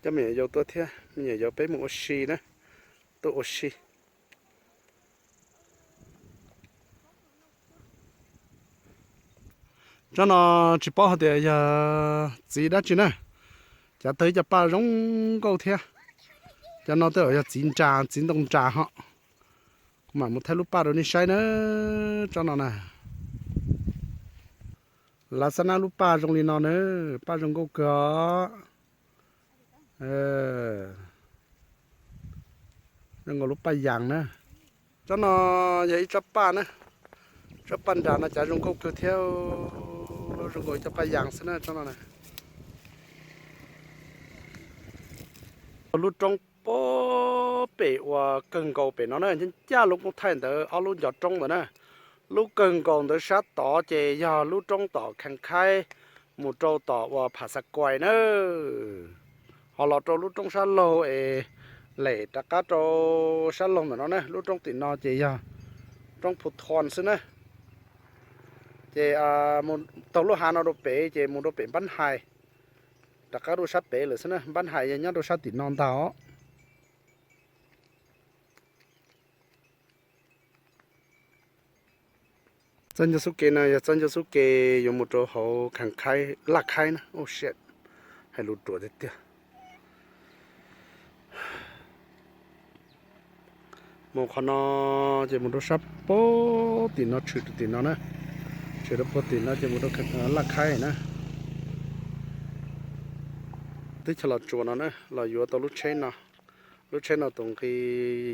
Coj me nyuam yaus tuaj thiab, me nyuam yaus peb mus ua si na, tuaj ua si. Tsob no tsis paub hais tias yog txiv dab tsi na, cav tawg ib co paj zoo nkauj thiab. Cov no tej zaum yog txiv nras, txiv ntoo nras ho. Kuv mam mus thaij lub paj rau nej saib na, tsob no na. Lav xab nab lub paj zoo li no na, paj zoo nkauj kawg os. Zoo nkaus lub paj yas na. Tsob no yog ib tsob paj na, tsob paj nras no cav zoo nkauj kawg thiab, zoo nkaus ib co paj yas xwb na tsob no na. Lub roob pem uas kawg nkaus pem no na, ncaj ncaj lub koob thaij ntawd ob lub ncov roob ntawd na. Lub kawg nkaus ntawd sab tod ces yog lub roob tom Khas Khaib mus rau tom uas Pham Xav Kuais na. Ho los rau lub roob sab laug es lem rov qab rau sab laug ntawm no na, lub roob tim no ces yog roob Phu Thon xwb na. Ces taug lub hav no rau pem ces mus rau pem Npab Hais, rov qab rau sab pem lawm xwb na. Npab Hais yog nyob rau sab tim no ntag os. Txoj ncauj xub ke no yog txoj ncauj xub ke yuav mus rau hauv Khas Khaib, Laj Khaib na. Hais lus ruam tiag tiag. Mus qhov no ces mus rau sab puag tim no, tshwm rau tim no na, tshwm rau puag tim no ces mus rau Laj Khaib na. Teb chaws Los Tsuas no na los yuav tau lub tsheb no. Lub tsheb no tus nqi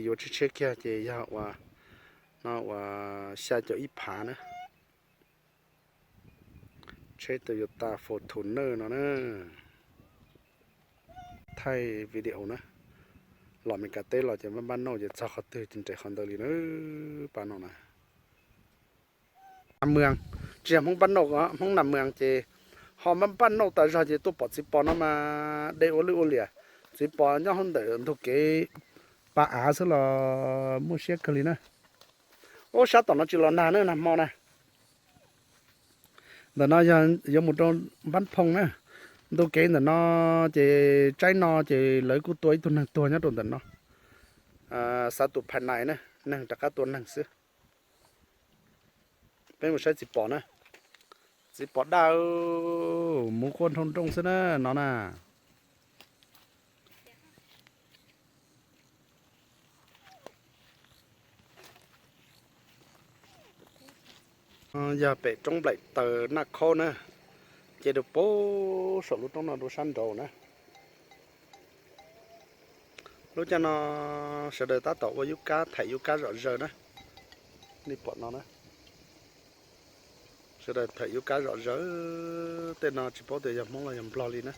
yuav tsheb tsheb kiag ces yog uas no uas xya caum ib phav na. Tsheb Toyota Fortuner no na. Thaij video na. Los Meskas teb los ces npaj npaj nauj ces txog qhov twg ces nres qhov ntawd li na. Pab no na, Nam Mws, tsis yog Hmoob Pab Nauj, Hmoob Nam Mws ces ho npaj npaj nauj tas zog ces tuaj pom txiv pos no mas de ua lwj ua liam. Txiv pos nyob hauv ntawm ntug kev pas av xwb los muaj siab kawg li na. Ub, sab tom no tsis los nag na, nag hmo na. Ntawm no yog yuav mus rau Npab Phoo na. Ntu kev ntawm no ces tsaib no ces lawv kuj tua ib tug neeg tuag nyob rau ntawm no. Xav tus phais nais na, neeg rov qab tua neeg xwb. Peb mus saib txiv pos na. Txiv pos daj, muv quaj nroo nrooj xwb na no na. Yog pem roob Nplaim Taws Naj Khaub na, ces rau puag saum lub roob no rau sab nraud na. Lub caij no sawv daws tab tom ua yub kab, thaim yub kab zom zaws na. Nej pom no na, sawv daws thaim yub kab zom zaws, tej no tsis paub tias yog Hmoob los yog Nplog li na.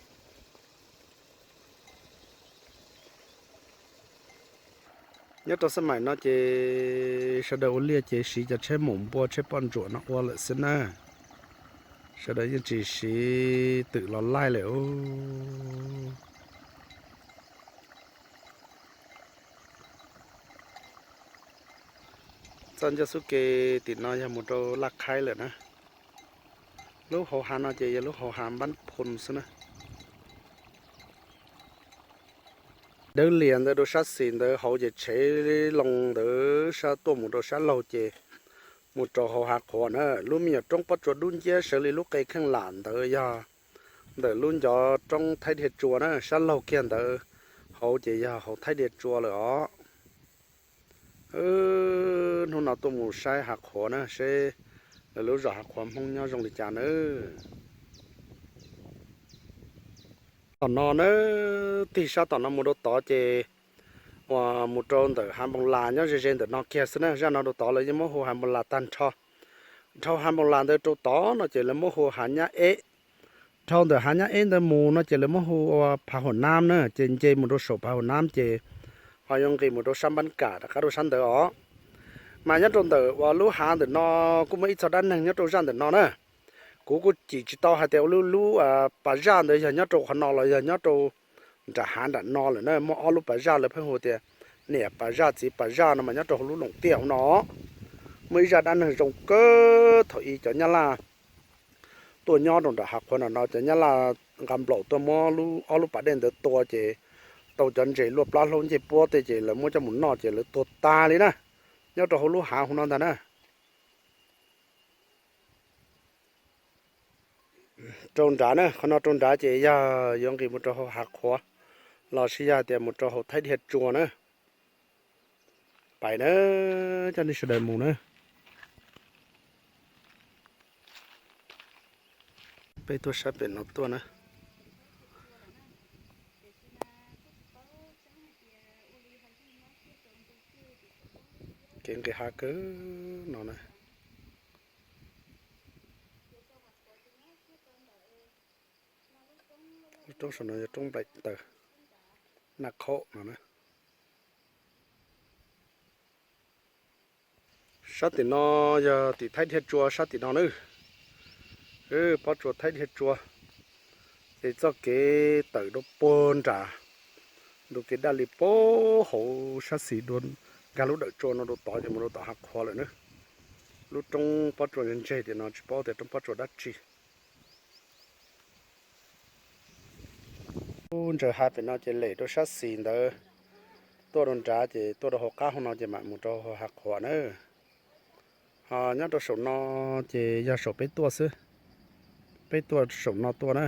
Nyob rau xab maim no ces sawv daws ua liaj ces siv cov tsheb maum npua tsheb poj ntsuam no ua lawm xwb na. Sawv daws yeej tsis siv twm los laij lawm. Txoj ncauj xub ke tim no yog mus rau Laj Khaib lawm na. Lub hauv hav no ces yog lub hauv hav Npab Phoo xwb na. Dawb lias ntawd rau sab xis ntawd, hauv ces tshev loo ntawd sab tuaj mus rau sab laug ces mus rau hauv hav qhuav na. Lub me nyuam roob pob tsuas dub nciab sawv li lub qe kheej lam ntawd yog ntawm lub ncov roob Thaib Dhia Tsua na, sab laug kiag ntawd hauv ces yog hauv Thaib Dhia Tsua lawm os. Hnub no tuaj mus saib hav qhuav na, seb lawv lub zos hav qhuav Hmoob nyob zoo li cas na. Tom no na, tig sab tom no mus rau tod ces uas mus rau ntawm hav Npoos Las nyob ze ze ntawm no kiag xwb na. Zaj no rau tod lawv yeej muab hu hav Npoos Las tag nrho. Dhau hav Npoos Las ntawd rau tod no ces lawv muab hu hav Nyab Eb. Dhau ntawm hav Nyab Eb ntawd mus no ces lawv muab hu ua Phav Huam Nab na, ces nce mus rau saum Phav Huam Nab ces ho yuav nqis mus rau sab Npab Kam rov qab rau sab ntawd os. Mas nyob rau ntawm uas lub hav ntawm no kuj muaj ib txog dab neeg nyob rau zaj ntawm no na. Kuv kuj cim tsis tau hais tias lub lub pas zaj ntawd yog nyob rau qhov no los yog nyob rau nram hav nram no lawm na. Muaj ob lub pas zaj lawv pheej hu tias niam pas zaj txiv pas zaj no mas nyob rau hauv lub loos tiaj hauv no. Muaj ib zaj dab neeg zoo kawg thaum ub cov Nyab Laj tuaj nyob rau nram hav qhuav no no, cov Nyab Laj nqa nplaum tuaj muab ob lub pas dej ntawd tua ces tau cov ntses luaj plab hlaub ncej puab tej ces lawv muab coj mus noj ces lawv tuag tag li na. Nyob rau hauv lub hav hauv no ntag na. Rau nrad na, qhov no rau nrad ces yog yuav nqis mus rau hauv hav qhuav los sis yog tias mus rau hauv Thaib Dhia Tsua na. Pais na, coj nej sawv daws mus na. Peb tuaj saib pem no tuaj na. Kev nqis hav kawg no na. Lub roob saum no yog roob Nplaim Taws Naj Khaub no na. Sab tim no yog tim Thaib Dhia Tsua sab tim no na. Pob tsuas Thaib Dhia Tsua. Ces txoj kev tawm rau puag nram ntug kev daj li puag hauv sab xis dua nkag lub dawm tsua no rau tod ces mus rau tom hav qhuav lawm na. Lub roob pob tsuas ntseg tim no tsis paub tias roob pob tsuas dab tsi. Ub, ntsaws hav pem no ces lem rau sab xis ntawd tuaj rau nrad ces tuaj rau hauv qab hauv no ces mam mus rau hav qhuav na. Ho nyob rau saum no ces yog saum peb tuaj xwb. Peb tuaj saum no tuaj na.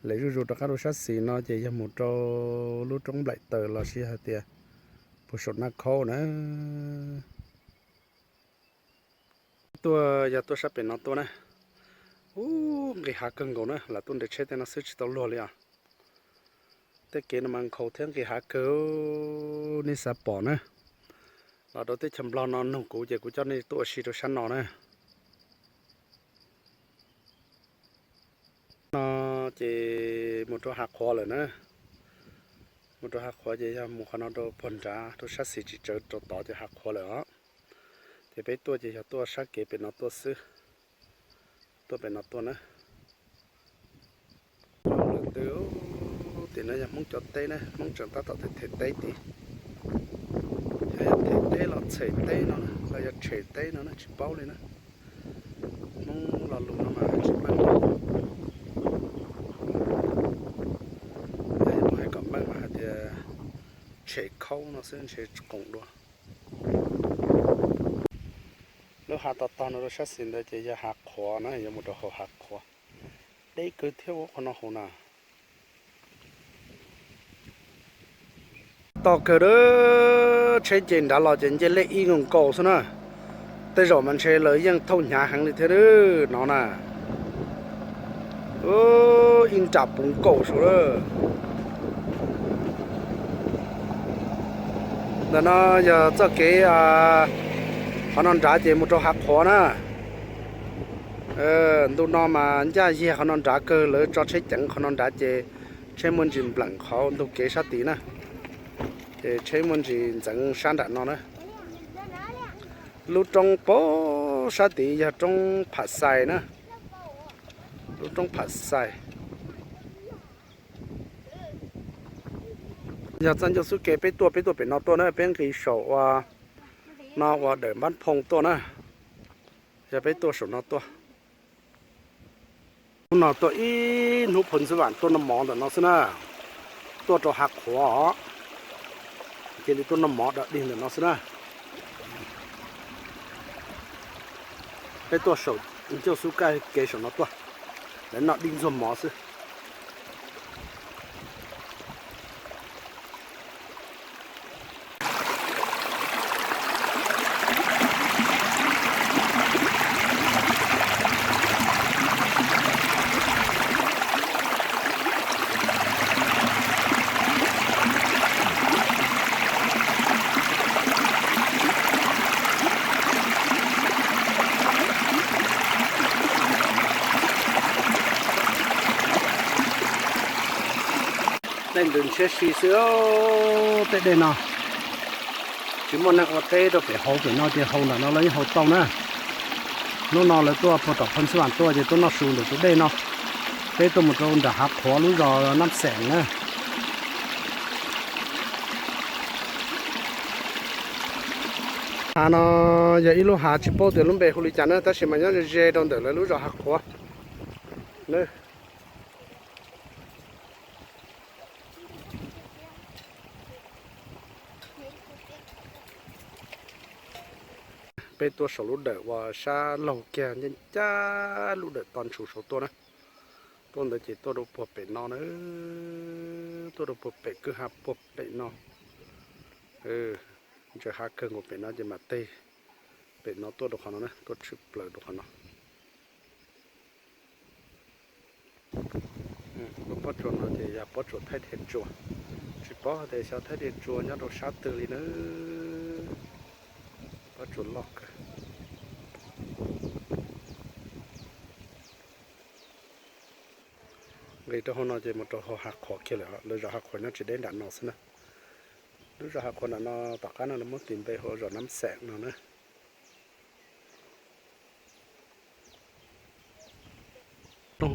Lem zuj zus rov qab rau sab xis no ces yog mus rau lub roob Nplaim Taws los sis hais tias Puag saum Naj Khaub na. Tuaj yog tuaj sab pem no tuaj na. Ub, nqis hav kawg nkaus na, lam tuaj nres tsheb tej no xwb tsis tau luag li os. Tej kev no mas nkhaus thiab nqis hav kawg, nej xav pom na. Los rau teb chaws Nplog no nug kuv ces kuv coj nej tuaj ua si rau sab no na. No ces mus rau Hav Qhuav lawm na. Mus rau Hav Qhuav ces yog mus qhov no rau puag nrad rau sab xis tsis tsawv rau tod ces Hav Qhuav lawm os. Ces peb tuaj ces yog tuaj sab kev pem no tuaj xwb. Tuaj pem no tuaj na. Lawm twb, tim no yog Hmoob cov teb na, Hmoob tseem tab tom them teb tim. Yog them teb los txhem teb no, los yog tshem teb no na tsis paub li na. Hmoob lo lus no mas tsis meej. Hais kom meej mas hais tias tshem khaub no xwb ntshe tsis qoom dua. Lub hav tog tog no rau sab xis ntawd ces yog Hav Qhuav na, yuav mus rau hauv Hav Qhuav. Deb kawg thiab ua qhov no hauv na. Tog kawg, tsheb nce nrad los ces nce lej ib nkaus nkaus xwb na. Tej zaum mas ntshe lawv yeej thauj hnyav heev li thiab no na. Ib nram puv nkaus saud lawm. Ntawm no yog txoj kev qhov no nrad ces mus rau Hav Qhuav na. Ntu no mas ncaj yag qhov no nrad kawg, lawv tso tsheb ceev qhov no nrad ces tsheb muaj ntsis npleem qhov ntug kev sab tid na. Ces tsheb muaj ntsis ntxeev sab nram no na. Lub roob pem sab tid yog roob Pham Xais na. Lub roob Pham Xais. Yog txoj ncauj xub ke peb tuaj, peb tuaj pem no tuaj na, peb nqis saum ua no ua dawm Npab Phoo tuaj na. Yog peb tuaj saum no tuaj. Hnub no tuaj ib hnub phoo ntxwv vam tuaj noj mov ntawm no xwb na. Tuaj rau Hav Qhuav os, cia li tuaj noj mov dog dig ntawm no xwb na. Peb tuaj saum ncauj xub ke saum no tuaj, lawv noj dib ntxuag mov xwb. Tej ntws ntshiab si xwb, tej dej no tsis muaj neeg ua teb rau pem hauv pem no ces hau ntawm no los yeej hau tau na. Hnub no lawv tuaj puag tom phoo ntxwv vam tuaj ces tuaj noj su ntawm tus dej no. Peb tuaj mus rau nram Hav Qhuav lub zos Nab Xeem na. Hav no yog ib lub hav tsis paub tias lub npe hu li cas na, tab sis mas nyob ze ze rau ntawm lawv lub zos Hav Qhuav na. Peb tuaj saum lub dawm uas sab laug kiag ncaj ncaj lub dawm to ntshus saud tuaj na. Tuaj ntawd ces tuaj rau puag pem no na, tuaj rau puag pem kwj ha puag pem no. Ntsaws hav kawg nkaus pem no ces mam teg pem no tuaj rau qhov no na, tuaj tshwm plaws rau qhov no. Lub pob tsuas no ces yog pob tsuas thaij dhia tsuas, tsis paub hais tias xyov thaij dhia tsuas nyob rau sab twg li na. Pob tsuas loj kawg. Nqis rau hauv no ces mus rau hauv Hav Qhuav kiag lawm, lawv zos Hav Qhuav nyob tsis deb nram no xwb na. Lub zos Hav Qhuav nram no tom qab no lawv muab tis npe hu ua zos Nab Xeem no na.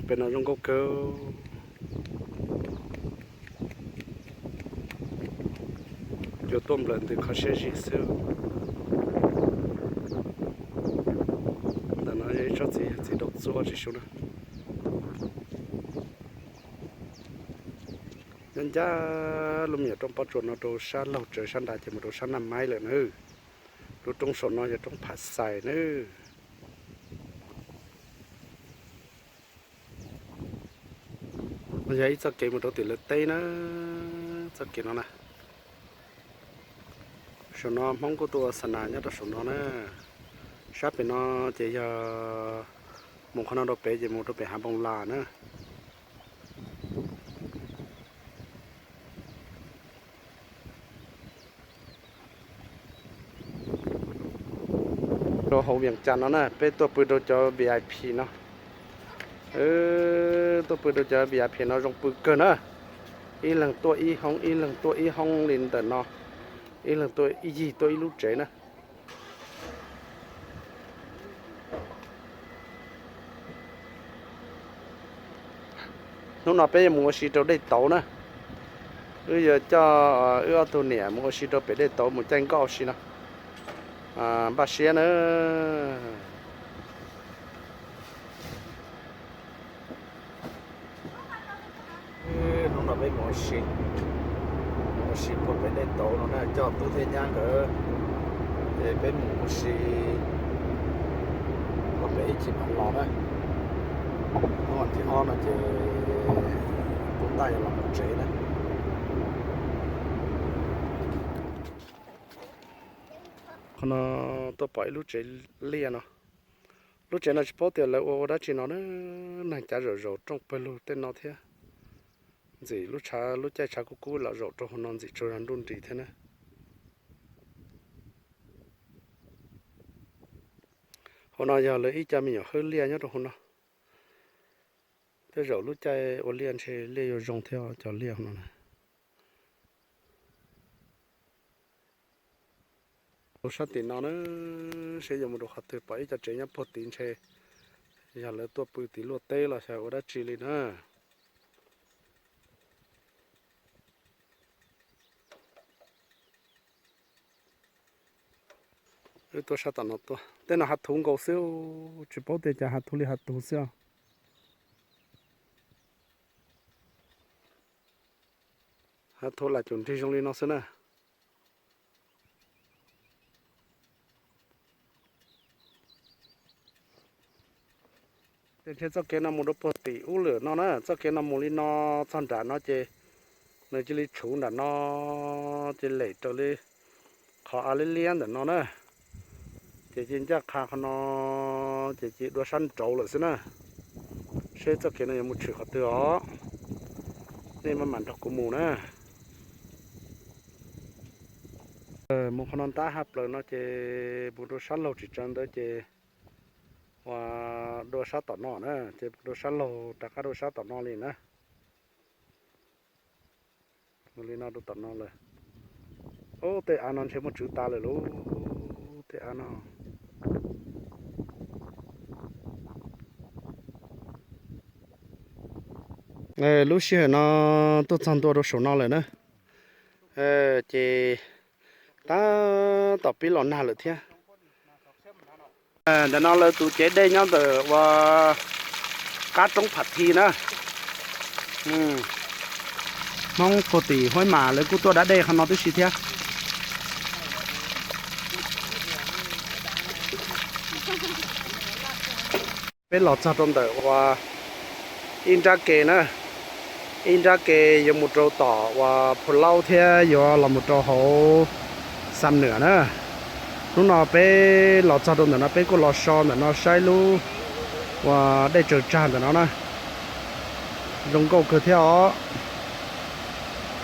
Pem no zoo nkauj kawg. Yuav tuaj nplawm ntws kho siab zim xwb. Ntawm no yog ib tsob txiv, txiv daus txuab tsis sub na. Nyob ncaj lub me nyuam roob pob tsuas no rau sab laug tsawv sab nrad ces mus rau sab Naj Maib lawm na. Lub roob saum no yog roob Phav Xais na. Yog ib txoj kev mus rau tim lawv teb na, txoj kev no na. Saum no Hmoob kuj tuaj ua xa nas nyob rau saum no na. Sab pem no ces yog mus qhov no rau pem ces mus rau pem hav npoo las na. Rau hauv Vias Cas no na, peb tuaj pw rau cov V I P no. Tuaj pw rau cov V I P no zoo pw kawg na. Ib leeg tuaj ib hoob, ib leeg tuaj ib hoob li ntawm no, ib leeg tuaj ib yig tuaj ib lub tsev na. Hnub no peb yuav mus ua si rau dej tauv na. Wb yuav coj wb ob tug niam mus ua si rau pem dej tauv mus caij nkoj ua si no. Npaj siab na. Hnub no peb mus ua si, mus ua si puag pem dej tauv no na, coj tub thiab nyab nkawd, ces peb mus ua si puag pem ib chim mam los na. Hnub vas thib ob no ces kuv ntaj yuav los mus tsev na. Qhov no tuaj pom ib lub tsev liaj no. Lub tsev no tsis paub tias lawv ua ua dab tsi no na, neeg cav zaum zaum rooj pawg lug tej no thiab. Ntxim lub tshav, lub caij tshav kub kub los zaum rau hauv no ntxim tsaug zog nruj nris thiab na. Hauv no yog lawv ib co me nyuam hawb liaj nyob rau hauv no. Tej zaum lub caij ua liaj ntshe liaj yuav zoo thiab cov liaj hauv no na. Mus sab tim no na, seb yuav mus rau qhov twg, pom ib co tsev nyob puag tid ntshe yog lawv tuaj pw tim luaj teb los xyov ua dab tsi li na. Wb tuaj sab tom no tuaj, tej no hav thuv nkaus xwb, tsis paub tias cas hav thuv li hav thuv xwb os. Hav thuv lam cum nrig zoo li no xwb na. Ces ntshe txoj kev no mus rau puag tim ub lawm no na, txoj kev no mus li no txog nram no ces nws cia li tshuv nram no, ces lem raws li qhov av liab liab ntawm no na. Ces cia ncaj qha qhov no, ces cia dua sab nraud lawm xwb na. Seb txoj kev no yuav mus tshwm qhov twg os, nej maj mam nrog kuv mus na. Mus qhov no ntab haj plaws no ces mus rau sab laug tsis tsav ntawd ces ua dua sab tom no na, ces mus rau sab laug rov qab rau sab tom no li na. Mus li no rau tom no lawm. Ub, tej av no ntshe muaj tswv tas lawm lauj, tej av no. Lub sij hawm no tuaj txog ntua rau saum no lawm na, ces tab tom pib los nag lawm thiab. Ntawm no lawv tus cev dej nyob ntawm ua qab roob Pham Thi na. Hmoob puag tim Huaib Mas lawv kuj tuaj da dej qhov no tib si thiab. Peb los txog rau ntawm ua ib nrab ke na, ib nrab ke yuav mus rau tom uas Phu Laub thiab yuav los mus rau hauv Xam Nwm na. Hnub no peb los txog rau ntawm no peb kuj los so ntawm no saib lub uas dej tsaws tsag ntawm no na. Zoo nkauj kawg thiab os.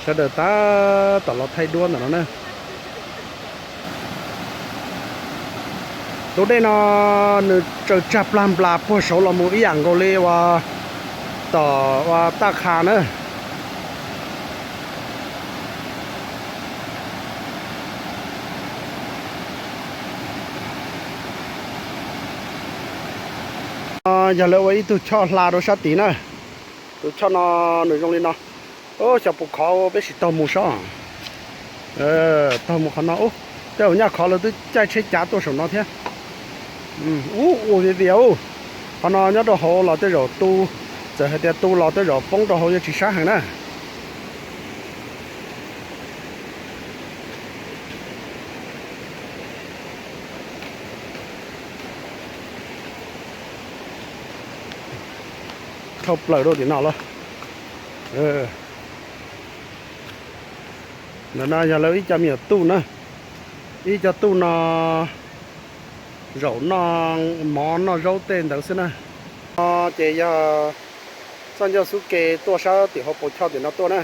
Sawv daws tab tom los thaij duab ntawm no na. Tus dej no nws tsaws tsag plag nplas puag saud los mus ib yam nkaus li uas tom uas Taj Qha na. Yog lawv ua ib tug choj hla rau sab tid na. Tus choj no nws zoo li no. Xyov puas khov, peb sim taug mus saib. Taug mus qhov no, tej zaum nyaj qhov lawv twb caij tsheb cav tuaj saum no thiab. Ub, ua viav vias ub. Qhov no nyob rau hauv los tej zaum tu, txawm hais tias tu los tej zaum poob rau hauv yuav tsis sab heev na. Dhau plaws rau tim no lawm. Ntawm no yog lawv ib co me nyuam tuj na. Ib co tuj no zaum noj mov noj zaub tej ntawd xwb na. No ces yog txoj ncauj xub ke tuaj sab tim hauv paus choj tim no tuaj na.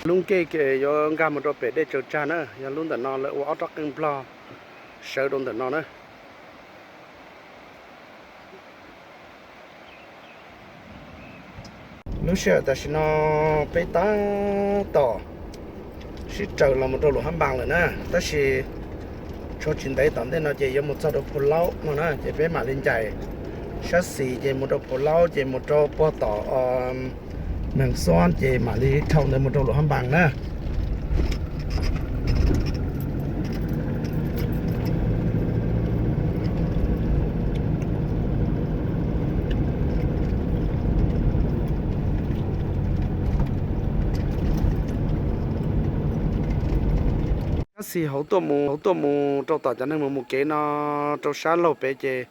Lub ncej ces yuav nkag mus rau pem dej tsaws tsag na, yog lub ntawm no lawv ua ob rab qeej nplog sawv rau ntawm no na. Lub sij hawm tam sim no peb tab tom sib raws los mus rau Luam Hab Npaas lawm na, tab sis tshuav tsis ntev tom ntej no ces yuav mus txog rau Phu Laub no na, ces peb mam li ncaim sab xis ces mus rau Phu Laub ces mus rau puag tom Mees Xuab ces mam li dhau ntawd mus rau Luam Hab Npaas na. Sab xis hauv tuaj mus, hauv tuaj mus rau tom cov neeg mus mus kev no rau sab laug pem ces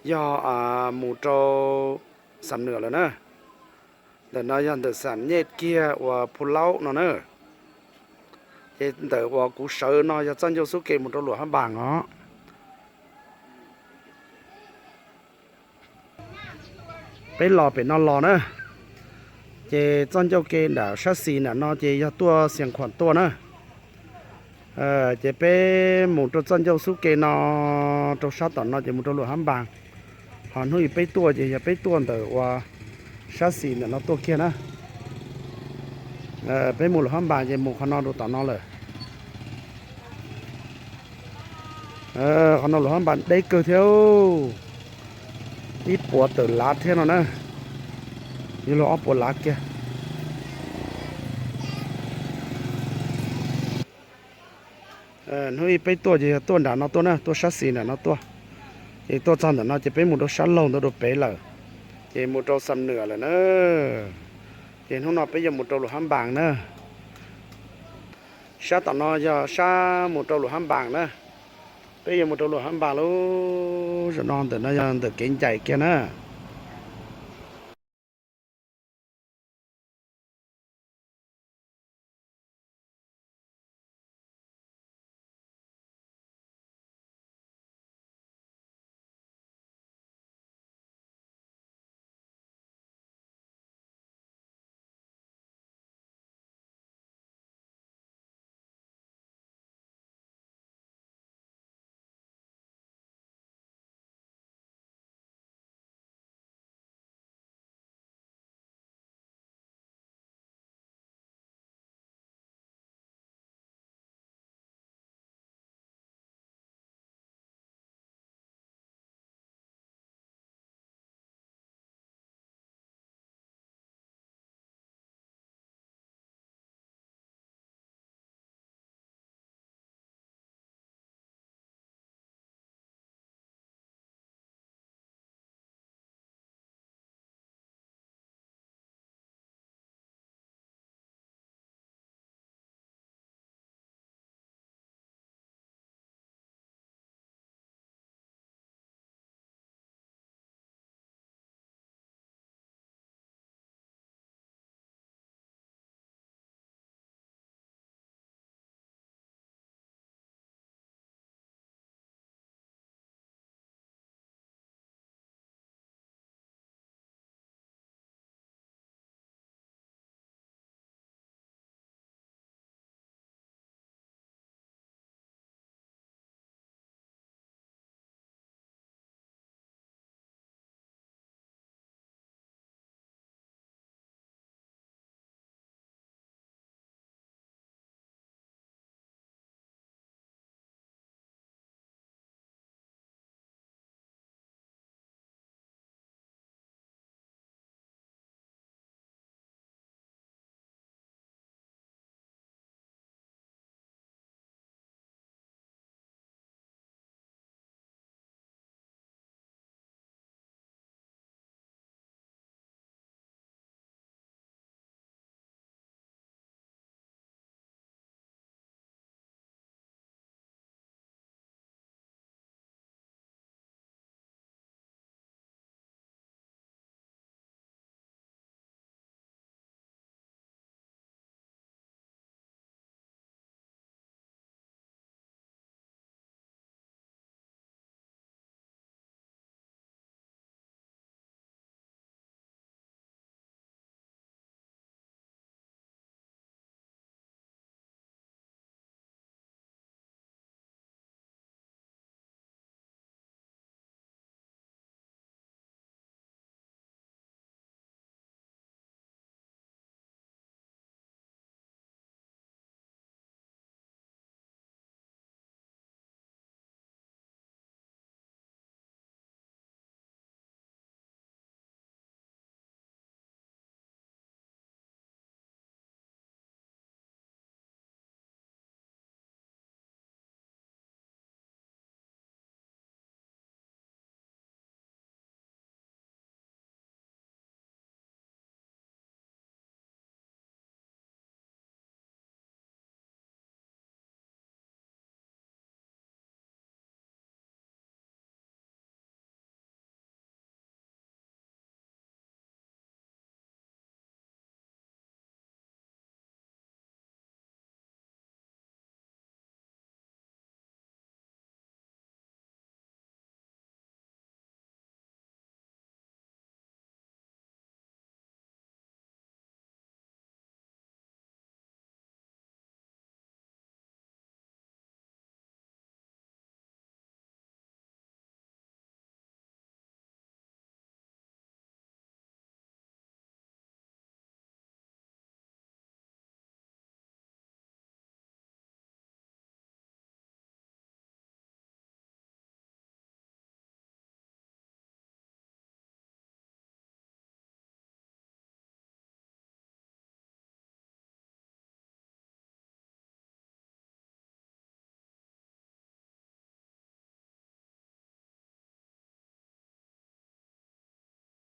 yog mus rau Xam Nuam lawm na. Ntawm no yog ntawm Xam Nyej kiag uas Phu Laub no na. Ces ntawm uas kuv sawv no yog txoj ncauj xub ke mus rau Luam Hab Npaas os. Peb los pem no los na, ces txoj ncauj ke nram sab xis nram no ces yog tuaj Xias Khuam tuaj na. Ces peb mus rau txoj ncauj xub ke no, rau sab tom no ces mus rau Luam Hab Npaas. Ho hnub ib peb tuaj ces yog peb tuaj ntawm uas sab xis ntawm no tuaj kiag na. Peb mus Luam Hab Npaas ces mus qhov no rau tom no lawm. Qhov no Luam Hab Npaas deb kawg thiab, ib puas tawm lav thiab no na, yuav luag ob puas lav kiag. Hnub ib peb tuaj ces yog tuaj nram no tuaj na, tuaj sab xis nram no tuaj. Ces tuaj txog ntawm no ces peb mus rau sab laug ntawd rau pem lawm, ces mus rau Xam Nuam lawm na. Ces hnub no peb yuav mus rau Luam Hab Npaas na. Sab tom no yog sab mus rau Luam Hab Npaas na. Peb yuav mus rau Luam Hab Npaas lub zaum no, ntawm no yog ntawm kev ncaim kiag na.